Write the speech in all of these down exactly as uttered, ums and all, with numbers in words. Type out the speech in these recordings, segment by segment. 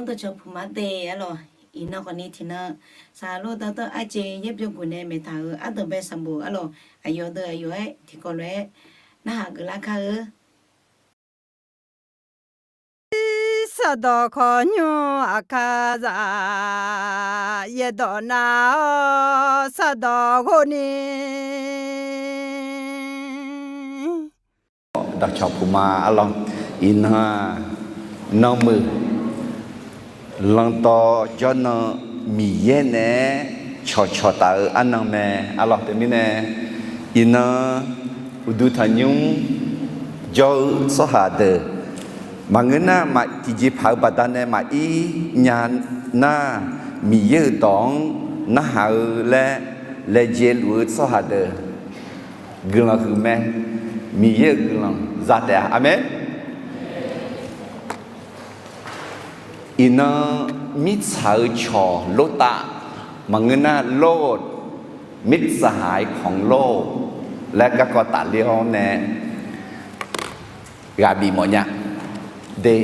Dawqcawq puq ma de arlawq. Iqnan khawfni tiqnan, saqlor dawrdanr arjeq yaerbyawguq nae maeqtaq-euq ardanqbae sanqbof arlawq, aqyawf deuq aqyawf-aer tiqkawv lof-aer narhaq geuflar kar-eu. Sardawq khawqnymr aqkar zaq, yaerdawq nar-awr sardawq ghofni. Dawqcawq puq ma arlawq. Iqnan-aq, nanmuiq landawr jawrnan Miqyaer naeq-aer cawqcawq taf-eu arnan mae arlawq. Teumirnae, iqnan uqduq tanqnymr jawr-eu tsawrhaq deuq maqngeur nar, tiqjeqpaq-eu baqdanae maqir nya nar, Miqyaer-euq dawq-anr narhaq-eu laer laejae luf-eu tsawrhaq deuq guiqlanq huiq mae. Miqyaer-euq guiqlanq za taef-a. Aqmeq. Iqnan mirtsaq-eu cawq lortav maqngeur nar, โลก มิตรสหายของโลก laer garkawv tafler-awr nae ghaq bif mawf nya. De,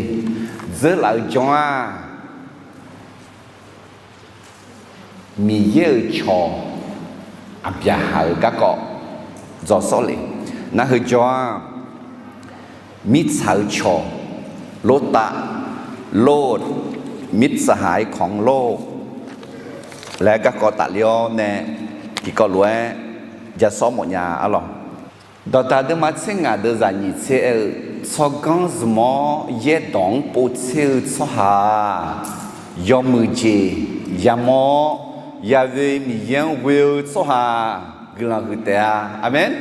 dzeurlaf-eu jawr-aq, Miqyaer-euq cawq aqbyaqhaq-euq garkawv dzaw sawr le. Nar heujawr-aq, mirtsaq-eu cawq lortav, โลก มิตรสหายของโลก laer garkawv tafler-awr nae tiqkawv lof-aer ja sawr mawf nya arlawq. Dawqdaq deuvma tser ngaq deuv zaq nyiq tser aer-eu, tsawrganr zmq-awr yaerdawq-anr povtser-eu tsawrhaq-aq, yawmuiq jeq yamawr-awr, Yaqve Miqyaer-anr ghoe-eu tsawrhaq guiqlanq huiq taef-a. Aqmeq.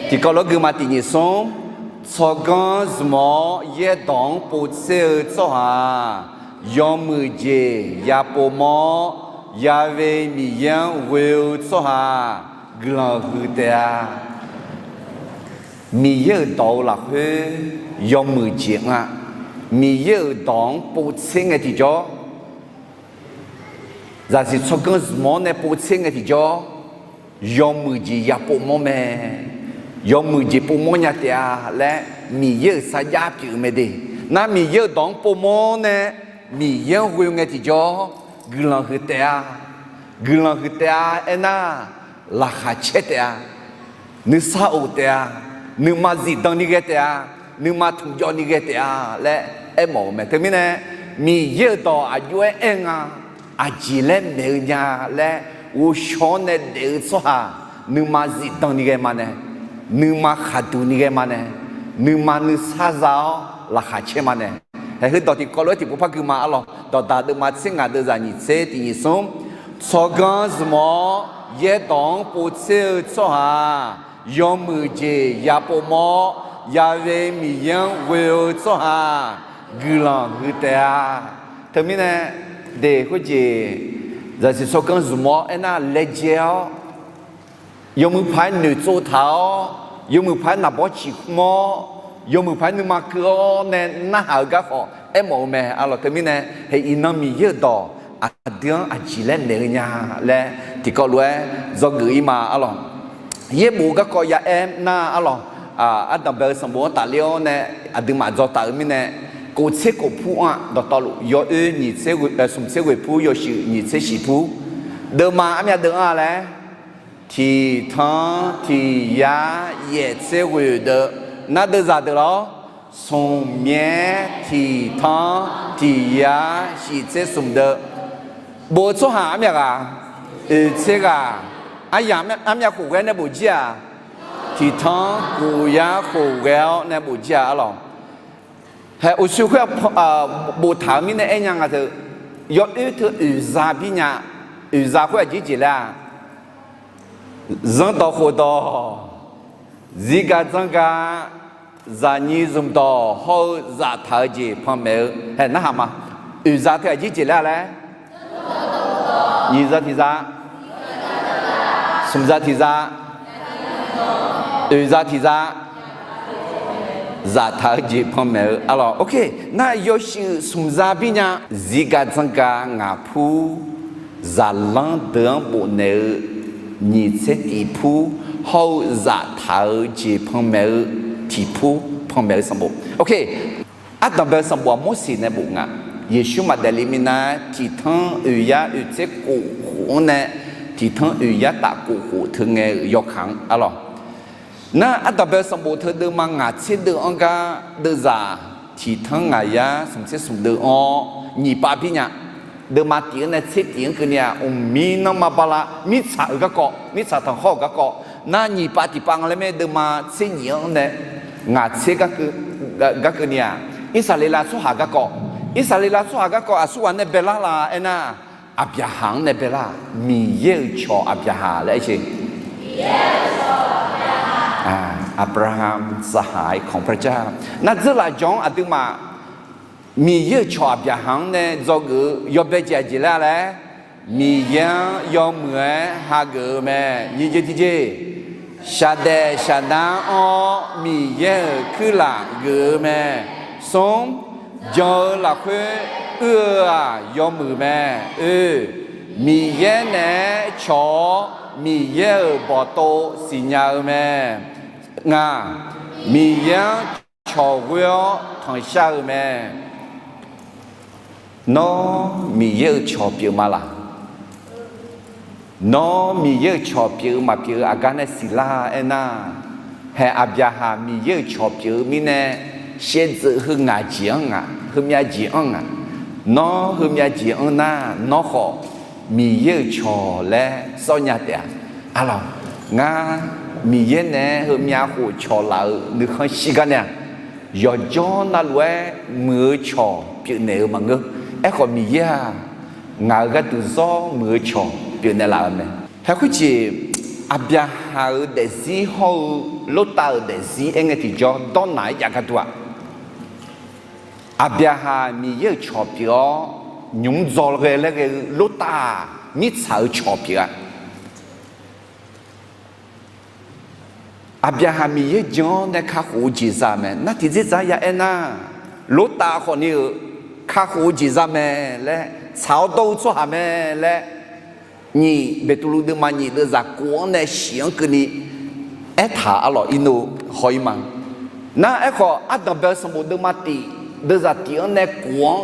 Tiqkawv lof-aer guima tiq nyiq smr, tsawrganr zmq-awr yaerdawq-anr povtser-eu tsawrhaq-aq, yawmuiq jeq yapov mawr-awr, Yaqve Miqyaer-anr ghoe-eu tsawrhaq guiqlanq huiq taef-a. Miqyaer-euq dawq-eu lafkhoer yawmuiq jeq anr-a. Miqyaer-euq dawq-anr povtser ngae tiqjawr, zaqsiq tsawrganr zmq-awr nae povtser ngae tiqjawr, yawmuiq jeq yapov mawr mae. Yawmuiq jeq pov mawr nya taef-a laer Miqyaer-euq sarjax pyeuf-eu mae de. Nar Miqyaer-euq dawq-anr pov mawr nae Miqyaer-anr ghoe ngae tiqjawr, guiqlanq huiq taef-a. Guiqlanq huiq taef-a aernar, laqkhaq caer taef-a. Nuisar of taef-a. Nuima zifdan ni ghae taef-a. Nuima tmqjawv ni ghae taef-a laer aermawf-eu mae. Teumirnae, Miqyaer-euq dawq aqjox-aer aer nga, aqjeq laer maeq-eu nya laer ghovshaw-awr nae daef-eu tsawrhaq, nuima zifdan ni ghae ma nae, nuima khaqduq ni ghae ma nae, nuima nuisar za-awr laqkhaq caer ma nae. Haeq heudawq tiqkawv lof-aer tiqpov par gui ma arlawq. Dawqdaq deuvma tser ngaq deuv zaq nyiq tser tiq nyiq smr, tsawrganr zmq-awr yaerdawq-anr povtser-eu tsawrhaq-aq, yawmuiq jeq yapov mawr-awr, Yaqve Miqyaer-anr ghoe-eu tsawrhaq guiqlanq huiq taef-a. Teumirnae, de khoerjeq, zaqsiq tsawrganr zmq-awr aernar laejae-awr, yawmuiq paq-aer noeqtsov taq-awr, yawmuiq paq-aer naqbawr ciqkmr-awr, yawmuiq paq-aer nuima keuv-awr nae narhaq-eu garkhawf aermawf-eu mae arlawq. Teumirnae, haeq iqnan Miqyaer-euq dawq aqdui-anr aqjeq laer maeq-eu nya laer tiqkawv lof-aer dzawgeuf-ir ma arlawq. Yaerbof garkawv ya aer nar arlawq, ardanq bae-eu sanqbof-anr tafler-awr nae aqduimaf dzaw taf-eu mirnae, kof tser kof pur-anr-aq dawqtawvluf yawoer nyiq tser, smq tser ghoeq pur, yawshuif nyiq tser shiq pur, deuvma armyav deuv-anr-a laer, tiq tanr tiq yar yaef tser ghoeq deuv, nar deuv zaq deuq lawr, smq myaer tiq tanr tiq yar shiq tser smq deuv, bof-eu tsawrhaq armyav ghaq, oeq tser ghaq, aryamq armyav khof ghae nae bof jir-aq, tiq tanr kof yar khof ghae-awr nae bof jir-aq arlawq. Haeq uqshoe khoer-aq, boftaq-euq mirnae aernya nga teu, yawoer teu oeqza bir nya, oeqza khoer aqjeq jeq laer-a, zanrdawq khofdawq, zirgaq dzanrgaq, zaqnyiq zmqdawq hawr-eu zaftaq-eu jeq panmaeq-eu haeq narhaq ma. Oeqza teu aqjeq jeq laer-a laer, nyiq za tiq za, smq za tiq za, oeq za tiq za, zaftaq-eu jeq panmaeq-eu arlawq. Ok, nar yawshuif smq za bir nya, zirgaq dzanrgaq ngaq pur, zaqlanr deuq-anr bofnaeq-eu nyiq tser tiq pur, hawr-eu zaftaq-eu jeq panmaeq-eu tiq pur, panmaeq-eu sanqbof. Ok, ardanq bae-eu sanqbof-aq Morseq nae bof nga. Yeqsur maqdaef le minav-aer tiqtanr oeq yar oeq tser kof khof-anr nae, tiqtanr oeq yar taf kof khof teu ngae-euq yawkaq-anr arlawq. Nar, ardanqbae sanqbof teu deuvma ngaq tser deuv-anr gar deuvzaq tiqtanr ngaq yar smq tser smq deuv-anr nyiq pav bir nya. Deuvma tif-anr nae tser tif-anr keuvni-aq, mqmir nanrma bala mirtsaq-euq garkawv, mirtsaq tanqkhawr-euq garkawv nar, nyiq pav tiq pav nga laer mae. Deuvma tser nyiq-anr nae ngaq tser gar keuvni-aq, Irsaqleqlav tsawrhaq garkawv, Irsaqleqlav tsawrhaq garkawv aqsurghaq nae baelar la aernar, Aqbyaqhaq-anr nae baelar-aq, Miqyaer-euq cawq Aqbyaqhaq laer aer-eu Abraham สหายของพระเจ้า. Nar, dzeurlaf jawq-anr aqduimaf Miqyaer-euq cawq Aqbyaqhaq-anr nae dzawgeuf-eu yawbae jeq aqjeq laer laer, Miqyaer-anr yawmuiq-aer hageuf-eu mae. Nyiq jeq tiqjeq, shaqdaef shaqnar-awr Miqyaer-euq kuirlaf geuf-eu mae. Smr, jan-eu lafkhoer uir-eu-aq yawmuiq mae. Oe, Miqyaer naeq-aer cawq-awr Miqyaer-euq bawqtov siqnya-eu mae. Ngaq, Miqyaer-anr cawq ghoer-awr tanqshar-eu mae. Nawr Miqyaer-euq cawq pyeuf ma laq? Nawr Miqyaer-euq cawq pyeuf-eu maqpyeuf-eu aqgar nae siqlar aernar, haeq Aqbyaqhaq Miqyaer-euq cawq pyeuf-eu mirnae shaevdzeuf heu ngaq jeq-anr ngaq, heumyav jeq-anr ngaq. Nawr heumyav jeq-anr nar, nawr khawf Miqyaer-euq cawq laer sawr nya taef-a. Arlawq, ngar Miqyaer naeq-aer heumyav khof cawq laf-euq nuikhanr shir gar nae-aq, yawqjawr navluf-aer muiq-eu cawq pyeufnaeq-eu maqngeur. Aerkhawf, Miqyaer-aq, ngaq-euq gharduq zawr muiq-eu cawq pyeufnaeq laf-eu mae. Haeq khoerjeq, Aqbyaqhaq-euq daefzir hawr-eu Lortav-euq daefzir aer ngae tiqjawr dawrnaq-aer jav gharduq-aq, Aqbyaqhaq Miqyaer-euq cawq pyeuf-awr, nymq mr dzaw ghae laer ghae-eu Lortav-aq, mirtsaq-euq cawq pyeuf-a. Aqbyaqhaq Miqyaer jan-awr nae kakhof-eu jeq za mae. Nar, tiqdzerdzaq ya aernar, Lortav khawfni-euq kakhof-eu jeq za mae laer, tsaq-awr dawr-eu tsawrhaq mae laer, nyiq Beqtuvluv deuvma nyiq deuvzaq kof-anr nae shif-anr keuvni aertaq arlawq, irnov haw-ir ma. Nar, aerkhawf, ardanqbae-eu sanqbof deuvma tif deuvzaq tif-anr nae kof-anr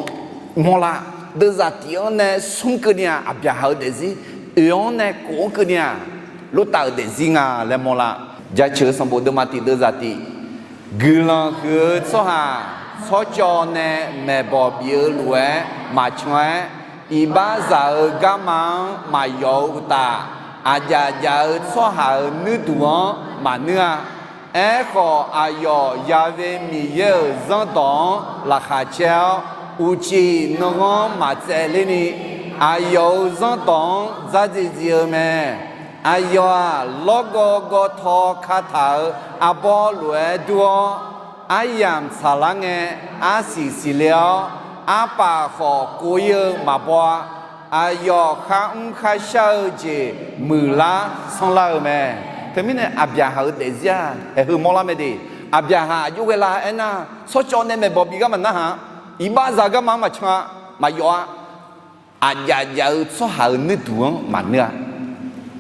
mawrlar, deuvzaq tif-anr nae smr keuvni-aq, Aqbyaqhaq-euq daefzir, oeq-anr nae kof-anr keuvni-aq, Lortav-euq daefzir nga laer mawrlar. Jaceuq-eu sanqbof deuvma tif deuvzaq tif, guiqlanq huiq-eu tsawrhaq tsawrcawv nae maeqbawq bif-eu lof-aer maqcan-aer, iqbaxzaq-euq garma-anr maqyawf-eu uqtaf, aqjaf jaf-eu tsawrhaq-euq nuirduq-anr maqnuir-a. Aerkhawf, aqyawf Ya'we Miqyaer-euq zanrdawq-anr laqkhaq caer-awr, uqcif nanghanr maqtsaevler ni, aqyawf-euq zanrdawq-anr dzardziv dziv-eu mae. Aqyawf-aq, lawrgawv gawvtaw kataq-euq arbawr lof-aer dur-awr, aryamq tsaqlar ngae, arsiq siqle-awr, arpaf khawf kov-ir-eu maqbaw-a. Aqyawf kharmr kharshar-eu jeq muiqlar sanrlar-eu mae. Teumirnae Aqbyaqhaq-euq daefzir-aq, haeq heu mawrlar mae de. Aqbyaqhaq aqjox ghae la aernar, tsawrcawv nae maeqbawq bif gar maqnar haq, iqbaxzaq garma-anr maqcan-a, maqyawf-a. Aqjaf jaf-eu tsawrhaq-euq nuirduq-anr maqnuir-a.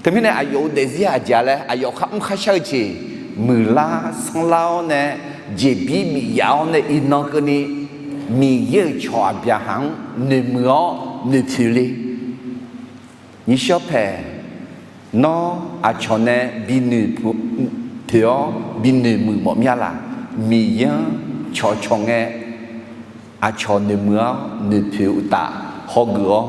Teumirnae aqyawf-euq daefzir aqjeq-a laer, aqyawf kharmr kharshar-eu jeq muiqlar sanrlar-awr nae, jeqbir bif yaf-awr nae iqnan keuvni, Miqyaer-euq cawq Aqbyaqhaq-anr noeqmuiq-awr noeqpoeq le. Nyiq shawr paeq, nawr aqcawq nae bi noeqpoeq-awr bi noeqmuiq mawf mya laq? Miqyaer-anr cawqcawq ngae, aqcawq noeqmuiq-awr noeqpoeq uqtaf hawgeuf-awr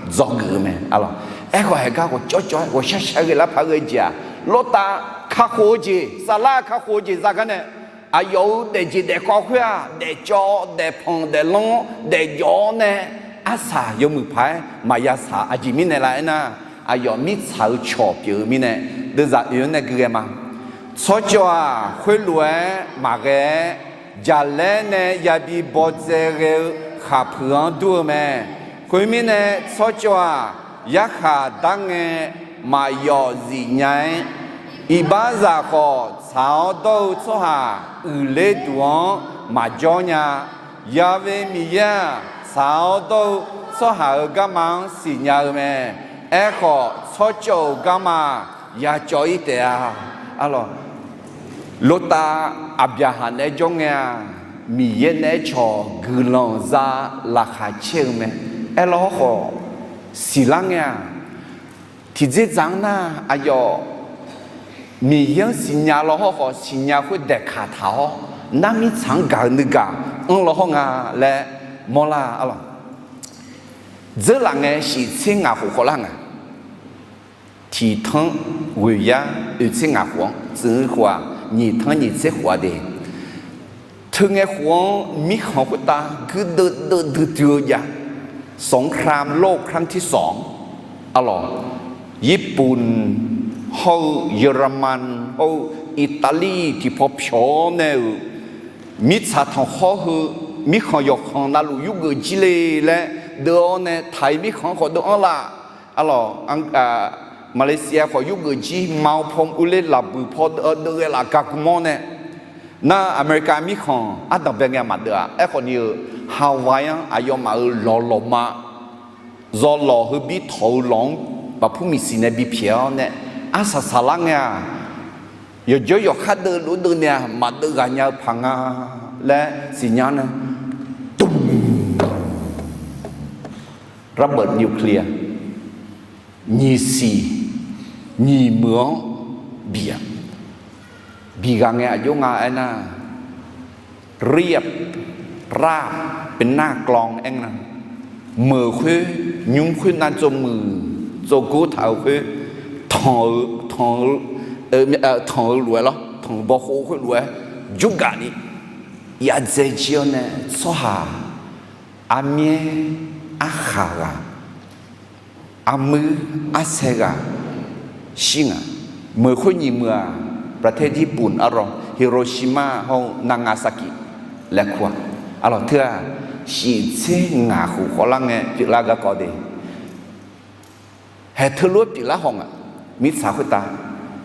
dzawgeuf-eu mae. Arlawq, aerkhawf haeq gar ghawqcawv cawv-aer ghawqshar shar ghae lar paq ghae jeq-aq, Lortav kakhof-eu jeq, saflar kakhof-eu jeq za gar nae, aqyawf-euq daefjeq daefkawv khoer-aq, daefcawv daefpanq daeflanr daefjawv-awr nae, arsaq yawmuiq paq-aer maqya saq. Aqjeq mirnae laf aernar, aqyawf mirtsaq-eu cawq pyeuf-eu mirnae, deuvzaq oeq-anr nae gui ghae ma. Tsawrcawv-aq, khoerlof-aer maqghae-aer, jaqlaer nae yabi bawdzae ghae-eu khaqpuiq-anr dur-eu mae. Khoermirnae, tsawrcawv-aq, yarkhaq dar ngae maqyawf zif nya-aer, iqbaxzaq khawf tsaq-awr dawr-eu tsawrhaq uiqler duq-anr maqjawr nya. Ya'we Miqyaer-aq, tsaq-awr dawr-eu tsawrhaq-euq garma-anr siqnya-eu mae. Aerkhawf, tsawrcawv-euq garma-aq, yacawv-ir taef-a. Arlawq, Lortav Aqbyaqhaq naeq-aer jawr ngae-aq, Miqyaer nae aercawq guiqlanq za laqkhaq caer-eu mae. Aerlar hawrkhawf siqlar ngae-aq, tiqdzerdzaq-anr nar aqyawf Miqyaer-anr siqnya law hawrkhawf siqnya khoer daeqkaq taq-awr, nar mirtsaq-anr gaq-eu nuigaq anr law hawr nga laer mawrlar-a lawq. Dzeurlaf ngae shif tser ngaq khof khawvlar nga. Tiq tanr ghoeq yar oeq tser ngaq khof-anr tsuif khof-aq, nyiq tanr nyiq tser khof-a de. Teu ngae khof-anr mirkhanq khoertav guirdeuv deuv duidui-eu jav. สงครามโลกครั้งที่สอง arlawq, Yirpuf hawr-eu Yaqlaman hawr-eu Iqtaqlir tiqpaw pyawq-awr nae-euq mirtsaq tanqkhawr heu mirkhanq yawqkhanq navluf yurgeuf jir le laer deuv-awr nae taq-iq mirkhanq-anr khawf deuv-anr laf. Arlawq, Malaysia khawf yurgeuf jir, Mawpaw urler lafbuiq paw deuv-eu ghae laf gar gmr-awr nae, nar America mirkhanq ardanq bae ngae maqdeuv-aq. Aerkhawf ni-euq Hawaii-anr aqyawfmaf-euq lawq lawqma zawlawq heubir tawq-eu lawq-anr baqpur miqsiq nae bipyaeq-awr nae, arsaq saqlar ngae-aq, yawqjawr yawqkhar deuv lof-aer deuv nae-aq maqdeuv ghaq nya-eu paq nga laer siqnya-awr nae, dm, ระเบิดนิวเคลียร์ nyiq siq nyiq meuq-anr bif-aq, bif ghaq ngae aqjox nga aernar, เรียบราบเป็นหน้ากลอง aer nga. Meuq khoer nymr khoer nav tsov muiq tsov gor taq-eu khoer, tanq-eu, tanq-eu, tanq-eu lof-aer lawr, tanq-eu bawkhov khoer lof-aer jurgaq ni yadzae jir-awr nae, tsawrhaq armyaer arkhaq ghaq, armuir arsae ghaq shir nga. Meuq khoer nyiq meuq-aq, ประเทศญี่ปุ่น arlawq, Hiroshima hawr-eu Nagasaki laer kur-aq. Arlawq teu-aq, shif tser ngaq khof khawvlar ngae pyeuflar garkawv de. Haeq teulof-aer pyeuflar haw nga. Mirtsaq khoertav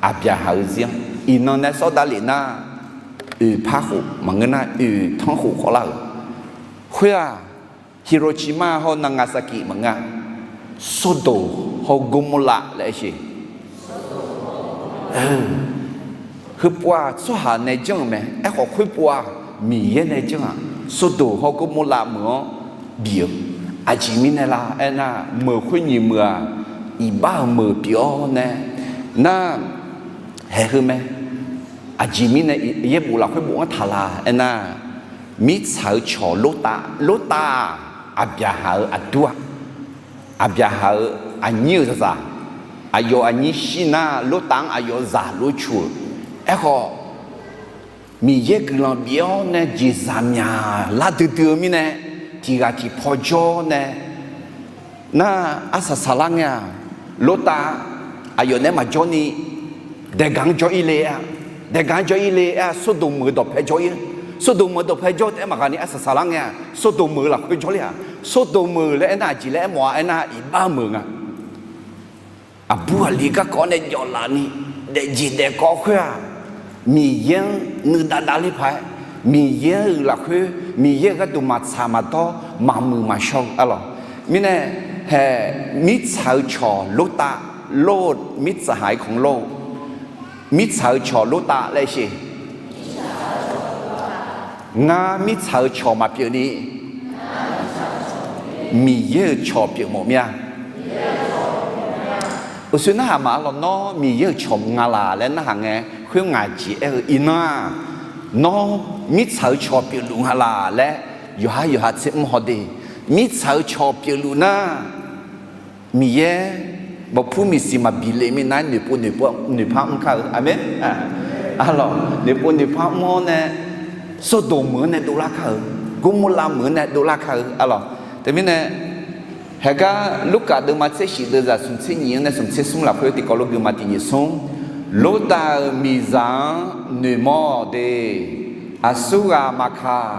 Aqbyaqhaq-eu zir-anr iqnan nae sawr davlef nar, oeq par khof maqngeur nar, oeq tanr khof khawvlar-euq. Khoer-aq, Hiroshima hawr-eu Nagasaki maqngeur-a, Sordoq hawr-eu Gormorlav laer aer sheq. Heupov-aq tsawrhaq nae janr-euq mae. Aerkhawf khoerpov-aq Miqyaer nae janr-aq, Sordoq hawr Gormorlav meuq-anr bif-eu. Aqjeq mirnae la aernar, meuq khoer nyiq meuq-aq, iqbax-euq meuq pyeuf-awr nae, nar, haeq heu mae. Aqjeq mirnae yaerbof lafkhoer bofanr taq la aernar, mirtsaq-eu cawq Lortav, Lortav-aq, Aqbyaqhaq-eu aqdur-aq, Aqbyaqhaq-eu aqnyir-euq zaqzaq, aqyawf aqnyir shir nar Lortav-anr aqyawf zaq lof-aer cu-euq. Aerkhawf, Miqyaer guiqlanq bif-awr nae jeqzaq myaqlar duidui-eu mirnae, tiq ghaq tiq paw jawr nae, nar arsaq saqlar ngae-aq, Lortav aqyawf nae maqjawr ni, daeqgaq-anr jawr-ir le-a, daeqgaq-anr jawr-ir le-a, Sordoq meuq-eu dawqpae jawr-ir. Sordoq meuq-eu dawqpae jawr taef-aer maqghaq ni arsaq saqlar ngae-aq, Sordoq meuq-eu lafkhoer jawrler-aq. Sordoq meuq laer aernar aqjeq laer aermawf-a aernar, iqbax meuq nga. Aqbur aqli garkawv nae jawflaf ni, daefjeq daefkawv khoer-aq, Miqyaer-anr nuidav davler paq-aer, Miqyaer-euq lafkhoer, Miqyaer-euq gharduq maqtsaq maqdawr, maqmuiq maqshawr-eu arlawq. Mirnae, haeq, mirtsaq-eu cawq Lortav, Lot, mirtsaq haq-ir kanq Lot, mirtsaq-eu cawq Lortav laer sheq. Ngar mirtsaq-eu cawq maqpyeuf ni, Miqyaer-euq cawq pyeufmawf mir-a. Uqshoe narhaq ma arlawq, nawr Miqyaer-euq cawq nga laq laer narhaq ngae, khoer ngaq jeq aer-eu iqnan-aq, nawr mirtsaq-eu cawq pyeufluf nga laq laer yawqhar yawqha tser mr haw de. Mirtsaq-eu cawq pyeufluf nar, Miqyaer maqpur miqsiq maqbi le minav-aer noeqpov noeqpar mr kar-eu. Aqmeq. Arlawq, noeqpov noeqpar mr-awr nae, Sordoq meuq-anr nae dovlar kar-euq, Gormorlav meuq-anr nae dovlar kar-eu arlawq. Teumirnae, haeqgar Lurkaf deuvma tser shif deuvzaq smq tser nyiq-anr nae smq tser smr lafkhoer tiqkawv lof guima tiq nyiq smr, Lortav-euq miqzaq-anr noeqmawr-awq de. Aqsurghaq maqkaq,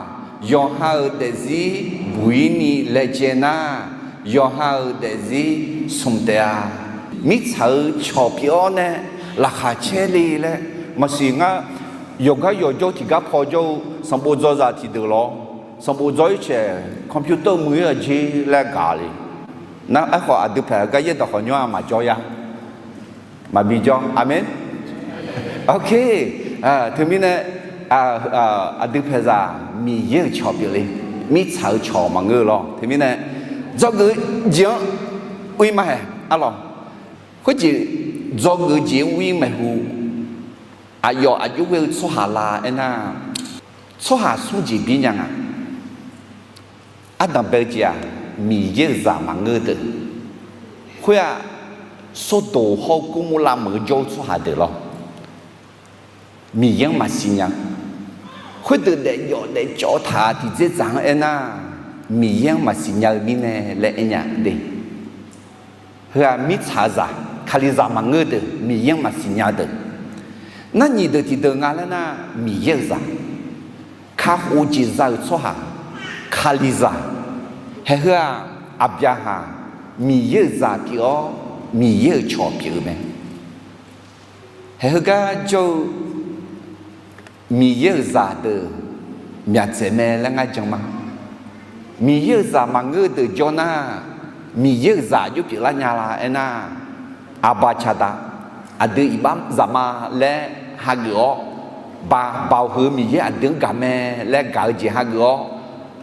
yawqha-euq daefzir buq-ir ni laejae nar, yawqha-euq daefzir smq taef-a. Mirtsaq-eu cawq pyeuf-awr nae laqkhaq caer le laer maqsiq ngar, yawqgar yawqjawr tiqgar paw jawr-eu sanqbof dzawzaq tiqdeuq lawr, sanqbof dzawr-ir caeq computer muiq-ir-aq jer laer gaq le. Nar aerkhawf aqdui paeq gar yaerdawq khawqnymr-aq maqjawr ya, maqbi jawr. Aqmeq. Ok. Teumirnae, aqdui paeqzaq Miqyaer-euq cawq pyeufle. Mirtsaq-euq cawq maqngeur-eu lawr. Teumirnae dzawgeuf jeq-anr uir ma haeq arlawq. Khoerjeq dzawgeuf jeq-anr uir maeqhu, aqyawf aqjox ghae-eu tsawrhaq la aernar, tsawrhaq smr jeq bir nya nga. Ardanq bae-eu jeq-aq, Miqyaer-euq zaq maqngeur-eu deuq. Khoer-aq, Sawrdoq hawr-eu Gormorlav meuq-eu jawr-eu tsawrhaq deuq lawr. Miqyaer-anr maqsiq nya. Khoerdeuq daefjawf daefcawv taq-a tiqdzerdzaq-anr aernar, Miqyaer-anr maqsiq nya-eu mirnae laer aernya de. Heu-aq mirtsaq-eu zaq, Kalizaq maqngeur-eu deuq, Miqyaer-anr maqsiq nya-eu deuq. Narnyiq deuq tiqdeuq nga laer nar, Miqyaer-euq zaq, kakhof-eu jeq za-euq tsawrhaq, Kalizaq. Haeheu-aq, Aqbyaqhaq Miqyaer-euq zaq pyeuf-awr, Miqyaer-euq cawq pyeuf-eu mae. Haeheu gar jawr-eu Miqyaer-euq zaqdeuq myaqdzaeq mae laer ngar jan ma. Miqyaer-euq zaq maqngeur-eu deuq jawr nar, Miqyaer-euq zaq jov pyeuflar nya la aernar, aqba caqda, aqdui iqbax zaqma laer hageuf-awr, ba, Baoq heu Miqyaer aqdui-anr gaq mae laer gaq-eu jeq hageuf-awr,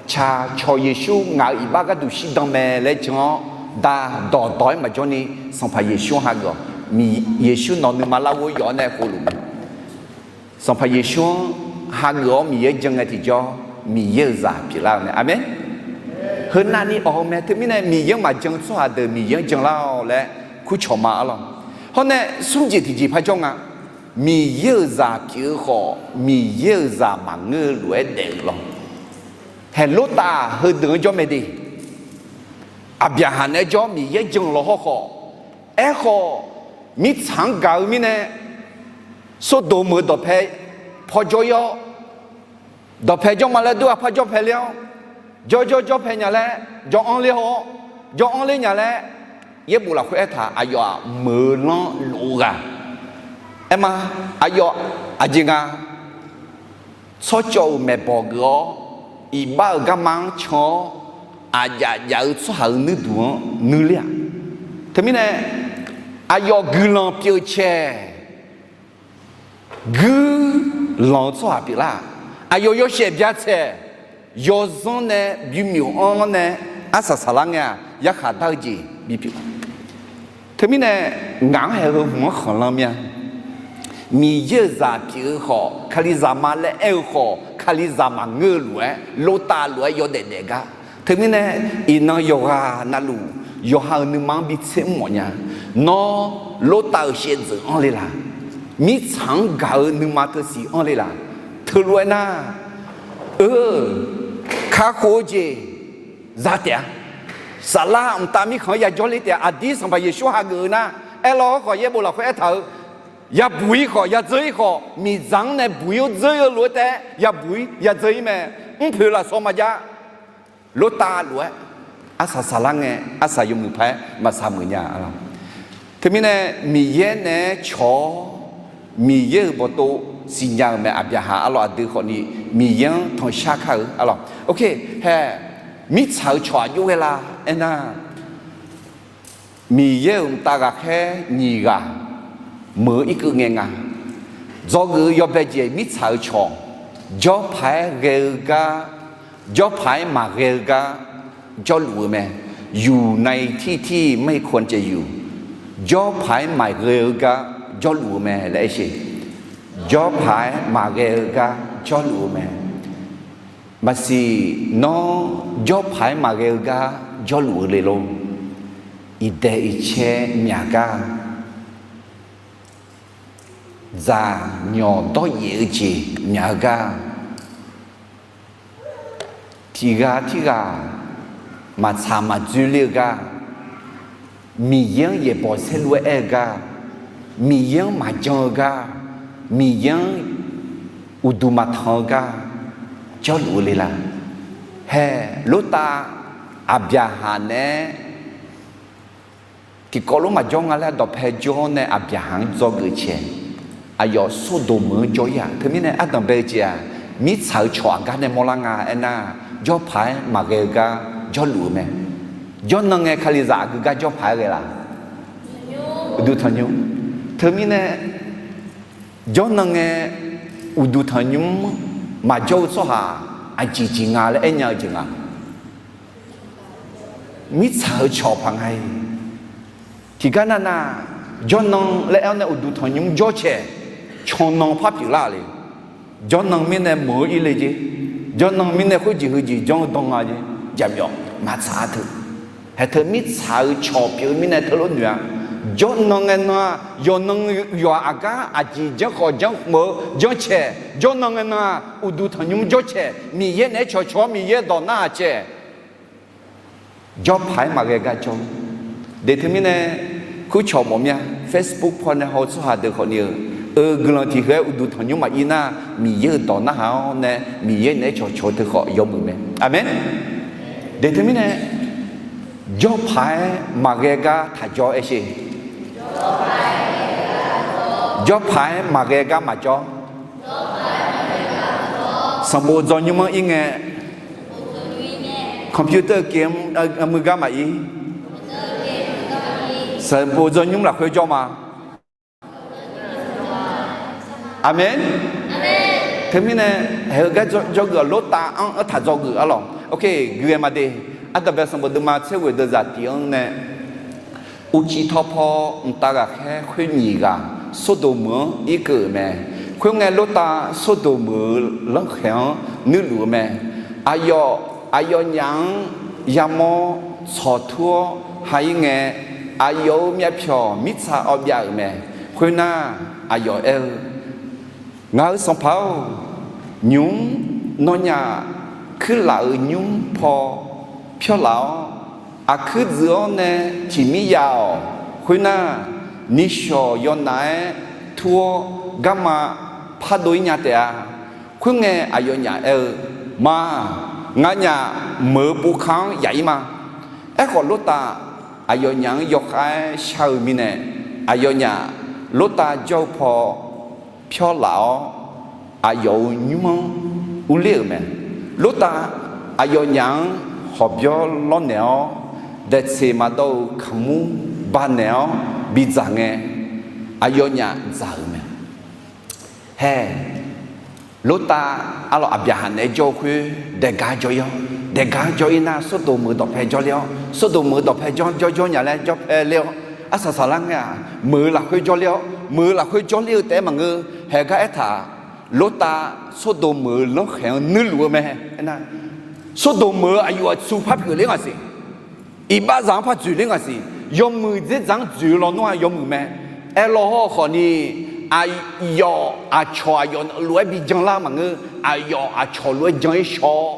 ca, cawq Yeqsur ngaq-euq iqbax gharduq shirdan mae laer jan-awr, da, dawqdawq-aer maqjawr ni Sanqpaq Yeqsur-anr hageuf-awq. Yeqsur nawq nuima larghov yawf-awr nae khovluf mae. Sanqpaq Yeqsur-anr hageuf-awr Miqyaer jan ngae tiqjawr, Miqyaer-euq zaq pyeuflar-eu mae. Aqmeq. Heu navni awq-eu mae. Teumirnae Miqyaer-anr maqjan-eu tsawrhaq deuq Miqyaer-anr janlar-awq laer kurcawq ma arlawq. Hawr nae smr jeq tiqjeq par jawr nga. Miqyaer-euq zaq pyeuf-eu khawf, Miqyaer-euq zaq maqngeur-eu lof-aer daef-eu lawr. Haeq Lortav heudeuq-anr jawr mae de. Aqbyaqhaq naeq-aer jawr Miqyaer jan-eu lawr hawrkhawf, aerkhawf, mirtsaq-anr gaq-eu mirnae, Sordoq meuq-eu dawqpae paw jawr-ir-awr, dawqpae jawr ma laer dur-aq par jawr pae ler-awr, jawr jawr jawr pae nya laer, jawr anr ler haw-awr, jawr anr ler nya laer, yaerbof lafkhoer aertaq aqyawf-aq meuq-eu lanr lof-eu ghaq. Aerma, aqyawf aqjeq nga, tsawrcawv-euq maeqbawq geuf-awr, iqbax-euq garma-anr can-awr, aqjaf jaf-eu tsawrhaq-euq nuirduq-anr nuir ler-aq. Teumirnae, aqyawf guiqlanq pyeuf caeq, guirlanq-eu tsawrhaq pyeuflar-aq. Aqyawf yawshaef byatsaeq, yawzanr nae bymyof-anr nae arsaq saqlar ngae-aq, yarkhaq dar-eu jeq bipyeuf. Teumirnae, ngaq-anr haeq heu hmq-anr khanqlan mir-a. Miqyaer-euq zaq pyeuf-eu khawf, Kalizaq ma laer aer-eu khawf, Kalizaq maqngeur-eu lof-aer, Lortav lof-aer yawdaef daef gar. Teumirnae, iqnan yawqghaq navluf, yawqha-euq nuima-anr bitser mr mawf nya. Nawr, Lortav-euq shaevdzeuf anr le laq? Mirtsaq-anr gaq-eu nuima teusiq anr le laq? Teulof-aer nar, eu, kakhof-eu jeq za taef-a. Saflar mqtav mirkhanq-anr yajawr ler taef-a. Aqdir Sanqpaq Yeqsur hageuf-eu nar, aerlawr hawrkhawf yaerbof lafkhoer aertaq-eu, yabuq-ir khawf, yadzeur-ir khawf, miqdzaq-anr nae buq-ir-awr dzeur-ir-eu lof-aer taef-aer yabuq-ir yadzeur-ir mae. Mrpoeq lafsawq maqjav. Lortav lof-aer arsaq saqlar ngae, arsaq yawmuiq paq-aer maqsaq muiq nya-a lawq. Teumirnae, Miqyaer naeq-aer cawq-awr, Miqyaer-euq bawqtov siqnya-euq mae. Aqbyaqhaq arlawq aqdui khawfni Miqyaer-anr tanqshar kar-eu arlawq. Oke, hae, mirtsaq-euq cawq aqjox ghae la aernar, Miqyaer-euq mqtav ghaqkhaer nyiq ghaq meuq-eu irkeuv ngae nga. Dzawgeuf-eu yawbae jeq mirtsaq-euq cawq, jawrpaq-aer ghae-eu gar, jawrpaq-aer maqghae-eu gar jawrluf-eu mae. United ไม่ควรจะอยู่ jawrpaq-aer maqghae-eu gar jawrluf-eu mae laer aer sheq. Jawrpaq-aer maqghae-eu gar jawrluf-eu mae. Maqsiq, nawr jawrpaq-aer maqghae-eu gar jawrluf-eu le lor. Iqdaeq iqcae myaq gar, dzaq nyawq dawryaef-eu jeq myaq-eu gar, tiq ghaq tirghaq maqtsaq maqdzoer ler-eu gar, Miqyaer-anr yaeqbawq saerlu-aer aer-eu gar, Miqyaer-anr maqjan-eu gar, Miqyaer-anr uqduq maqtanq-eu gar jawrluf-eu le la? Hae, Lortav, Aqbyaqhaq naeq-aer tiqkawv lof maqjawr nga laer dawqpae jawr nae Aqbyaqhaq-anr dzawgeuf caeq, aqyawf Sordoq meuq-anr jawr-ir-aq. Teumirnae ardanq bae-eu jeq-aq, mirtsaq-euq cawq aqgar nae mawrlar nga aernar, jawrpaq-aer maqghae-eu gar jawrluf-eu mae. Jawrnan ngae Kalizaq aqgeu gar jawrpaq-aer ghae la? Uqduq tanqnymr. Teumirnae, jawrnan ngae uqduq tanqnymr maqjawr-eu tsawrhaq Aqjeq jeq nga laer aernya-eu jeq nga. Mirtsaq-euq cawq paq nga-iq. Tiqgar navnav, jawrnan laer aer-awr nae uqduq tanqnymr jawrcae, cannan par pyeuflar le. Jawrnan mirnae meuq-eu irle jer. Jawrnan mirnae khoerjeq heujeq janr-eu dan nga jer. Jaqmyawf maqtsaq-a teu. Haeq teu mirtsaq-euq cawq pyeuf-eu mirnae teulof noeq-a. Jawrnan ngae nan-aq, yawqnan yawqghaq aqgar aqjeq janr khawf janr meuq-eu janrcae, jawrnan ngae nan-aq, uqduq tanqnymr jawrcae, Miqyaer naeq-aer cawqcawq-awr Miqyaer-eu dawq narhaq cae. Jawrpaq-aer maqghae gar jawr. Deq teumirnae, kurcawq mawf mir-a, Facebook paw nae haw-eu tsawrhaq deuq khawfni-euq, eu guiqlanq tiq heu-aer uqduq tanqnymr maqir nar, Miqyaer-euq dawq narhaq-awr nae Miqyaer naeq-aer cawqcawq-eu teu khawf yawmuiq mae. Aqmeq. Deq teumirnae, jawrpaq-aer maqghae gar taq jawr aer sher. Jawrpaq-aer maqghae gar maqjawr. Sanqbof dzaw nymr-anr ir ngae, computer-eu kev-anr muiq gar maqir. Sanqbof dzaw nymr lafkhoer jawr ma. Aqmeq. Teumirnae, haeq-eu gar jawrgeuf-awq, lortav-anr aertaq dzawgeuf arlawq. Ok, guiqgaeq maqde. Ardanqbae sanqbof deuvma tser ghoeq deuvzaq tiq-anr nae, uqcif tawv paw mqtav ghaqkhaer khoer nyiq ghaq Sordoq meuq-anr irkeuv-euq mae. Khoerngae, Lortav Sordoq meuq-euq lanrkhaeq-anr nuirluf-eu mae. Aqyawf, aqyawfnyaf-anr yamawr tsawqtur-awr ha ir ngae, aqyawf-euq myavpyawq mirtsa awv byav-euq mae. Khoernar, aqyawf aer-eu, Ngaq-euq sanqpaq-or, nymq-mr nawnyaf kuirlaf-euq nymr paw pyawrlaf-awr, aqkuir dzuif-awr nae tiq mir yav-awq. Khoernar, nishawq yawnaf-aer tur-awr garma pardov-ir nya taef-a. Khoerngae, aqyawfnyaf aer-eu, Ma, nganyaf meuq-eu boka-anr yaf-ir ma. Aerkhawf, Lortav aqyawfnyaf-anr yawkhav-aer shar-eu mirnae, aqyawfnyaf Lortav jawr-eu paw pyawrlaf-awr, aqyawf-euq nymr-anr urler-euq mae. Lortav aqyawfnyaf-anr hawqbyawr lawrnaeq-awr, daeqtseq maqdawv-euq kaqmur banaeq-awr bidzaq ngae, aqyawfnyaf dzaq-euq mae. Hae, Lortav arlawq Aqbyaqhaq naeq-aer jawr-eu khoer daeqgar jawr-ir-awr, daeqgar jawr-ir nar, Sordoq meuq-eu dawqpae jawrler-awr, Sordoq meuq-eu dawqpae jawr jawr jawr nya laer jawrpae ler-awr, arsaq saqlar ngae-aq, meuq-eu lafkhoer jawrler-awr, meuq-eu lafkhoer jawrler-eu taef-aer maqngeur. Haeq gar aertaq, Lortav Sordoq meuq-eu lanrkhaeq-anr nuirluf-eu mae. Aernar, Sordoq meuq-eu aqyawf aqtsu par pyeufler nga siq. Iqbaxzaq-anr par dzoeqler nga siq. Yawmuiq dzerdzaq-anr dzoeq-eu lawnmr-aq yawmuiq mae. Aerlawr hawr khawfni, aqyawf aqcawq aqyawf lof-aer bi janlar maqngeur. Aqyawf aqcawq lof-aer jan-ir shaw-awr,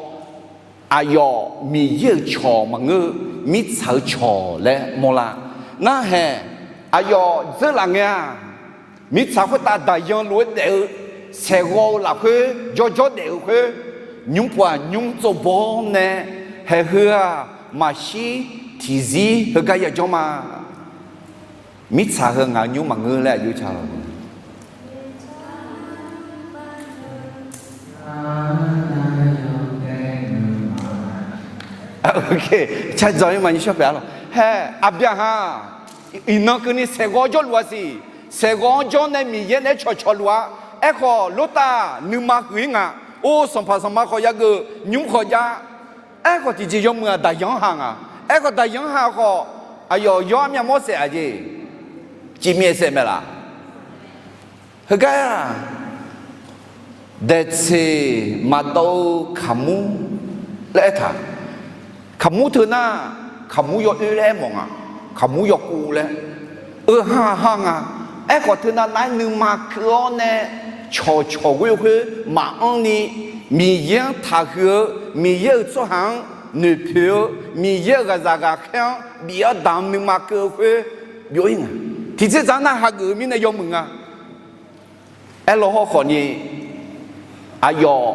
aqyawf Miqyaer-euq cawq maqngeur, mirtsaq-eu cawq laer mawrlar. Ngar haeq, aqyawf dzeurlaf ngae-aq, mirtsaq khoertav daqyan lof-aer daef-eu, saeqghawv-eu lafkhoer jawrjawr daef-eu khoer, nymr pov-aq nymr tsovbaw-awr nae, haeq heu-aq maqshir tiqzir heugar yajawr ma. Mirtsaq heu ngaq nymr maqngeur laer aqjox ca lawq. Caqdzaq-ir ma nyi shawr paeq-a lawq. Hae, Aqbyaqhaq iqnan keuvni saeqghawv-anr jawrluf-a siq. Saeqghawv-anr jawr nae Miqyaer naeq-aer cawqcawq luf-a. Aerkhawf, Lortav nuima huiq-ir nga. Or, sanqpaq sanqma khawf yageuf, nymr khawf jav. Aerkhawf, tiqjeq yawmuiq-aq daqyan-anr ha nga. Aerkhawf, daqyan-anr ha khawf, aqyawf yawr armyav mawr saef-a jeq. Cifmyaef saef mae laf. Heugar-aq, daeqtseq maqdawv-eu kaqmur laer aertaq. Kaqmur teu nar, kaqmur yawoer laer aermawf nga. Kaqmur yawkuv laer. Eu ha ha nga. Aerkhawf, teunav nav-aer nuima keuv-awr nae cawqcawq ghoer-eu khoer maqanr ni, Miqyaer-anr taqhuiq-eu, Miqyaer-euq tsawrhaq-anr noeqpoeq-eu, Miqyaer-euq ghaqzaq ghaqkhaer-anr bif-awr damq nuima keuv-eu khoer byov-ir nga. Tiqtser dzaq-anr nar hageuf-eu mirnae yawmuiq nga. Aerlawr hawr khawfni, aqyawf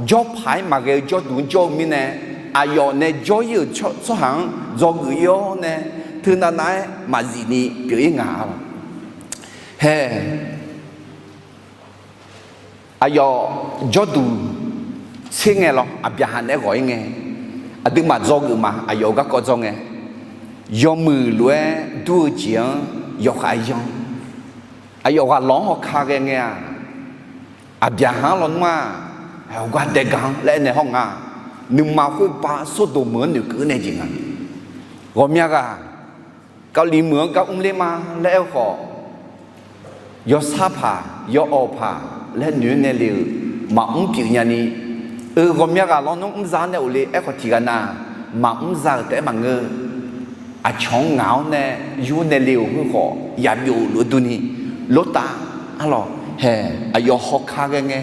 jawrpaq-aer maqghae-eu jawrduq-anr jawr-eu mirnae, aqyawf nae jawr-ir-euq tsawrhaq-anr dzawgeuf-ir-awr nae, teunav nav-aer maqzif ni pyeuf-ir nga lawq. Hae, aqyawf jawrduq tser ngae lawr, Aqbyaqhaq naeq-aer ghawq-ir ngae, aqduimaf dzawgeuf ma, aqyawf-euq garkawv dzawr ngae, yawmuiq lof-aer dur-eu jeq-anr yawkhav-aer yanr. Aqyawf ghaq lawq-anr hawka ghae ngae-aq, Aqbyaqhaq-anr lawnmr-aq, Aqgar daeqgaq-anr laer aernaeq hawr nga, nuima khoerba Sordoq meuq-anr noeqkeuv nae jeq nga. Ghawqmya ghaq Kali meuq-anr gar mrler ma laer aer-eu khawf, yawsar paq, yawawq paq laer noeq-aer nae le-euq maqmr pyeuf nyani, eu, ghawqmya ghaq lawnmr mr za nae of le aerkhawf tiqghaq na, maqmr za-euq taef-aer maqngeur. Aqcawq-anr ngaq-awr nae yur nae le-euq khoerkhawf yabyov luf-eu durni, lortav arlawq haeq aqyawf hawkar ghae ngae,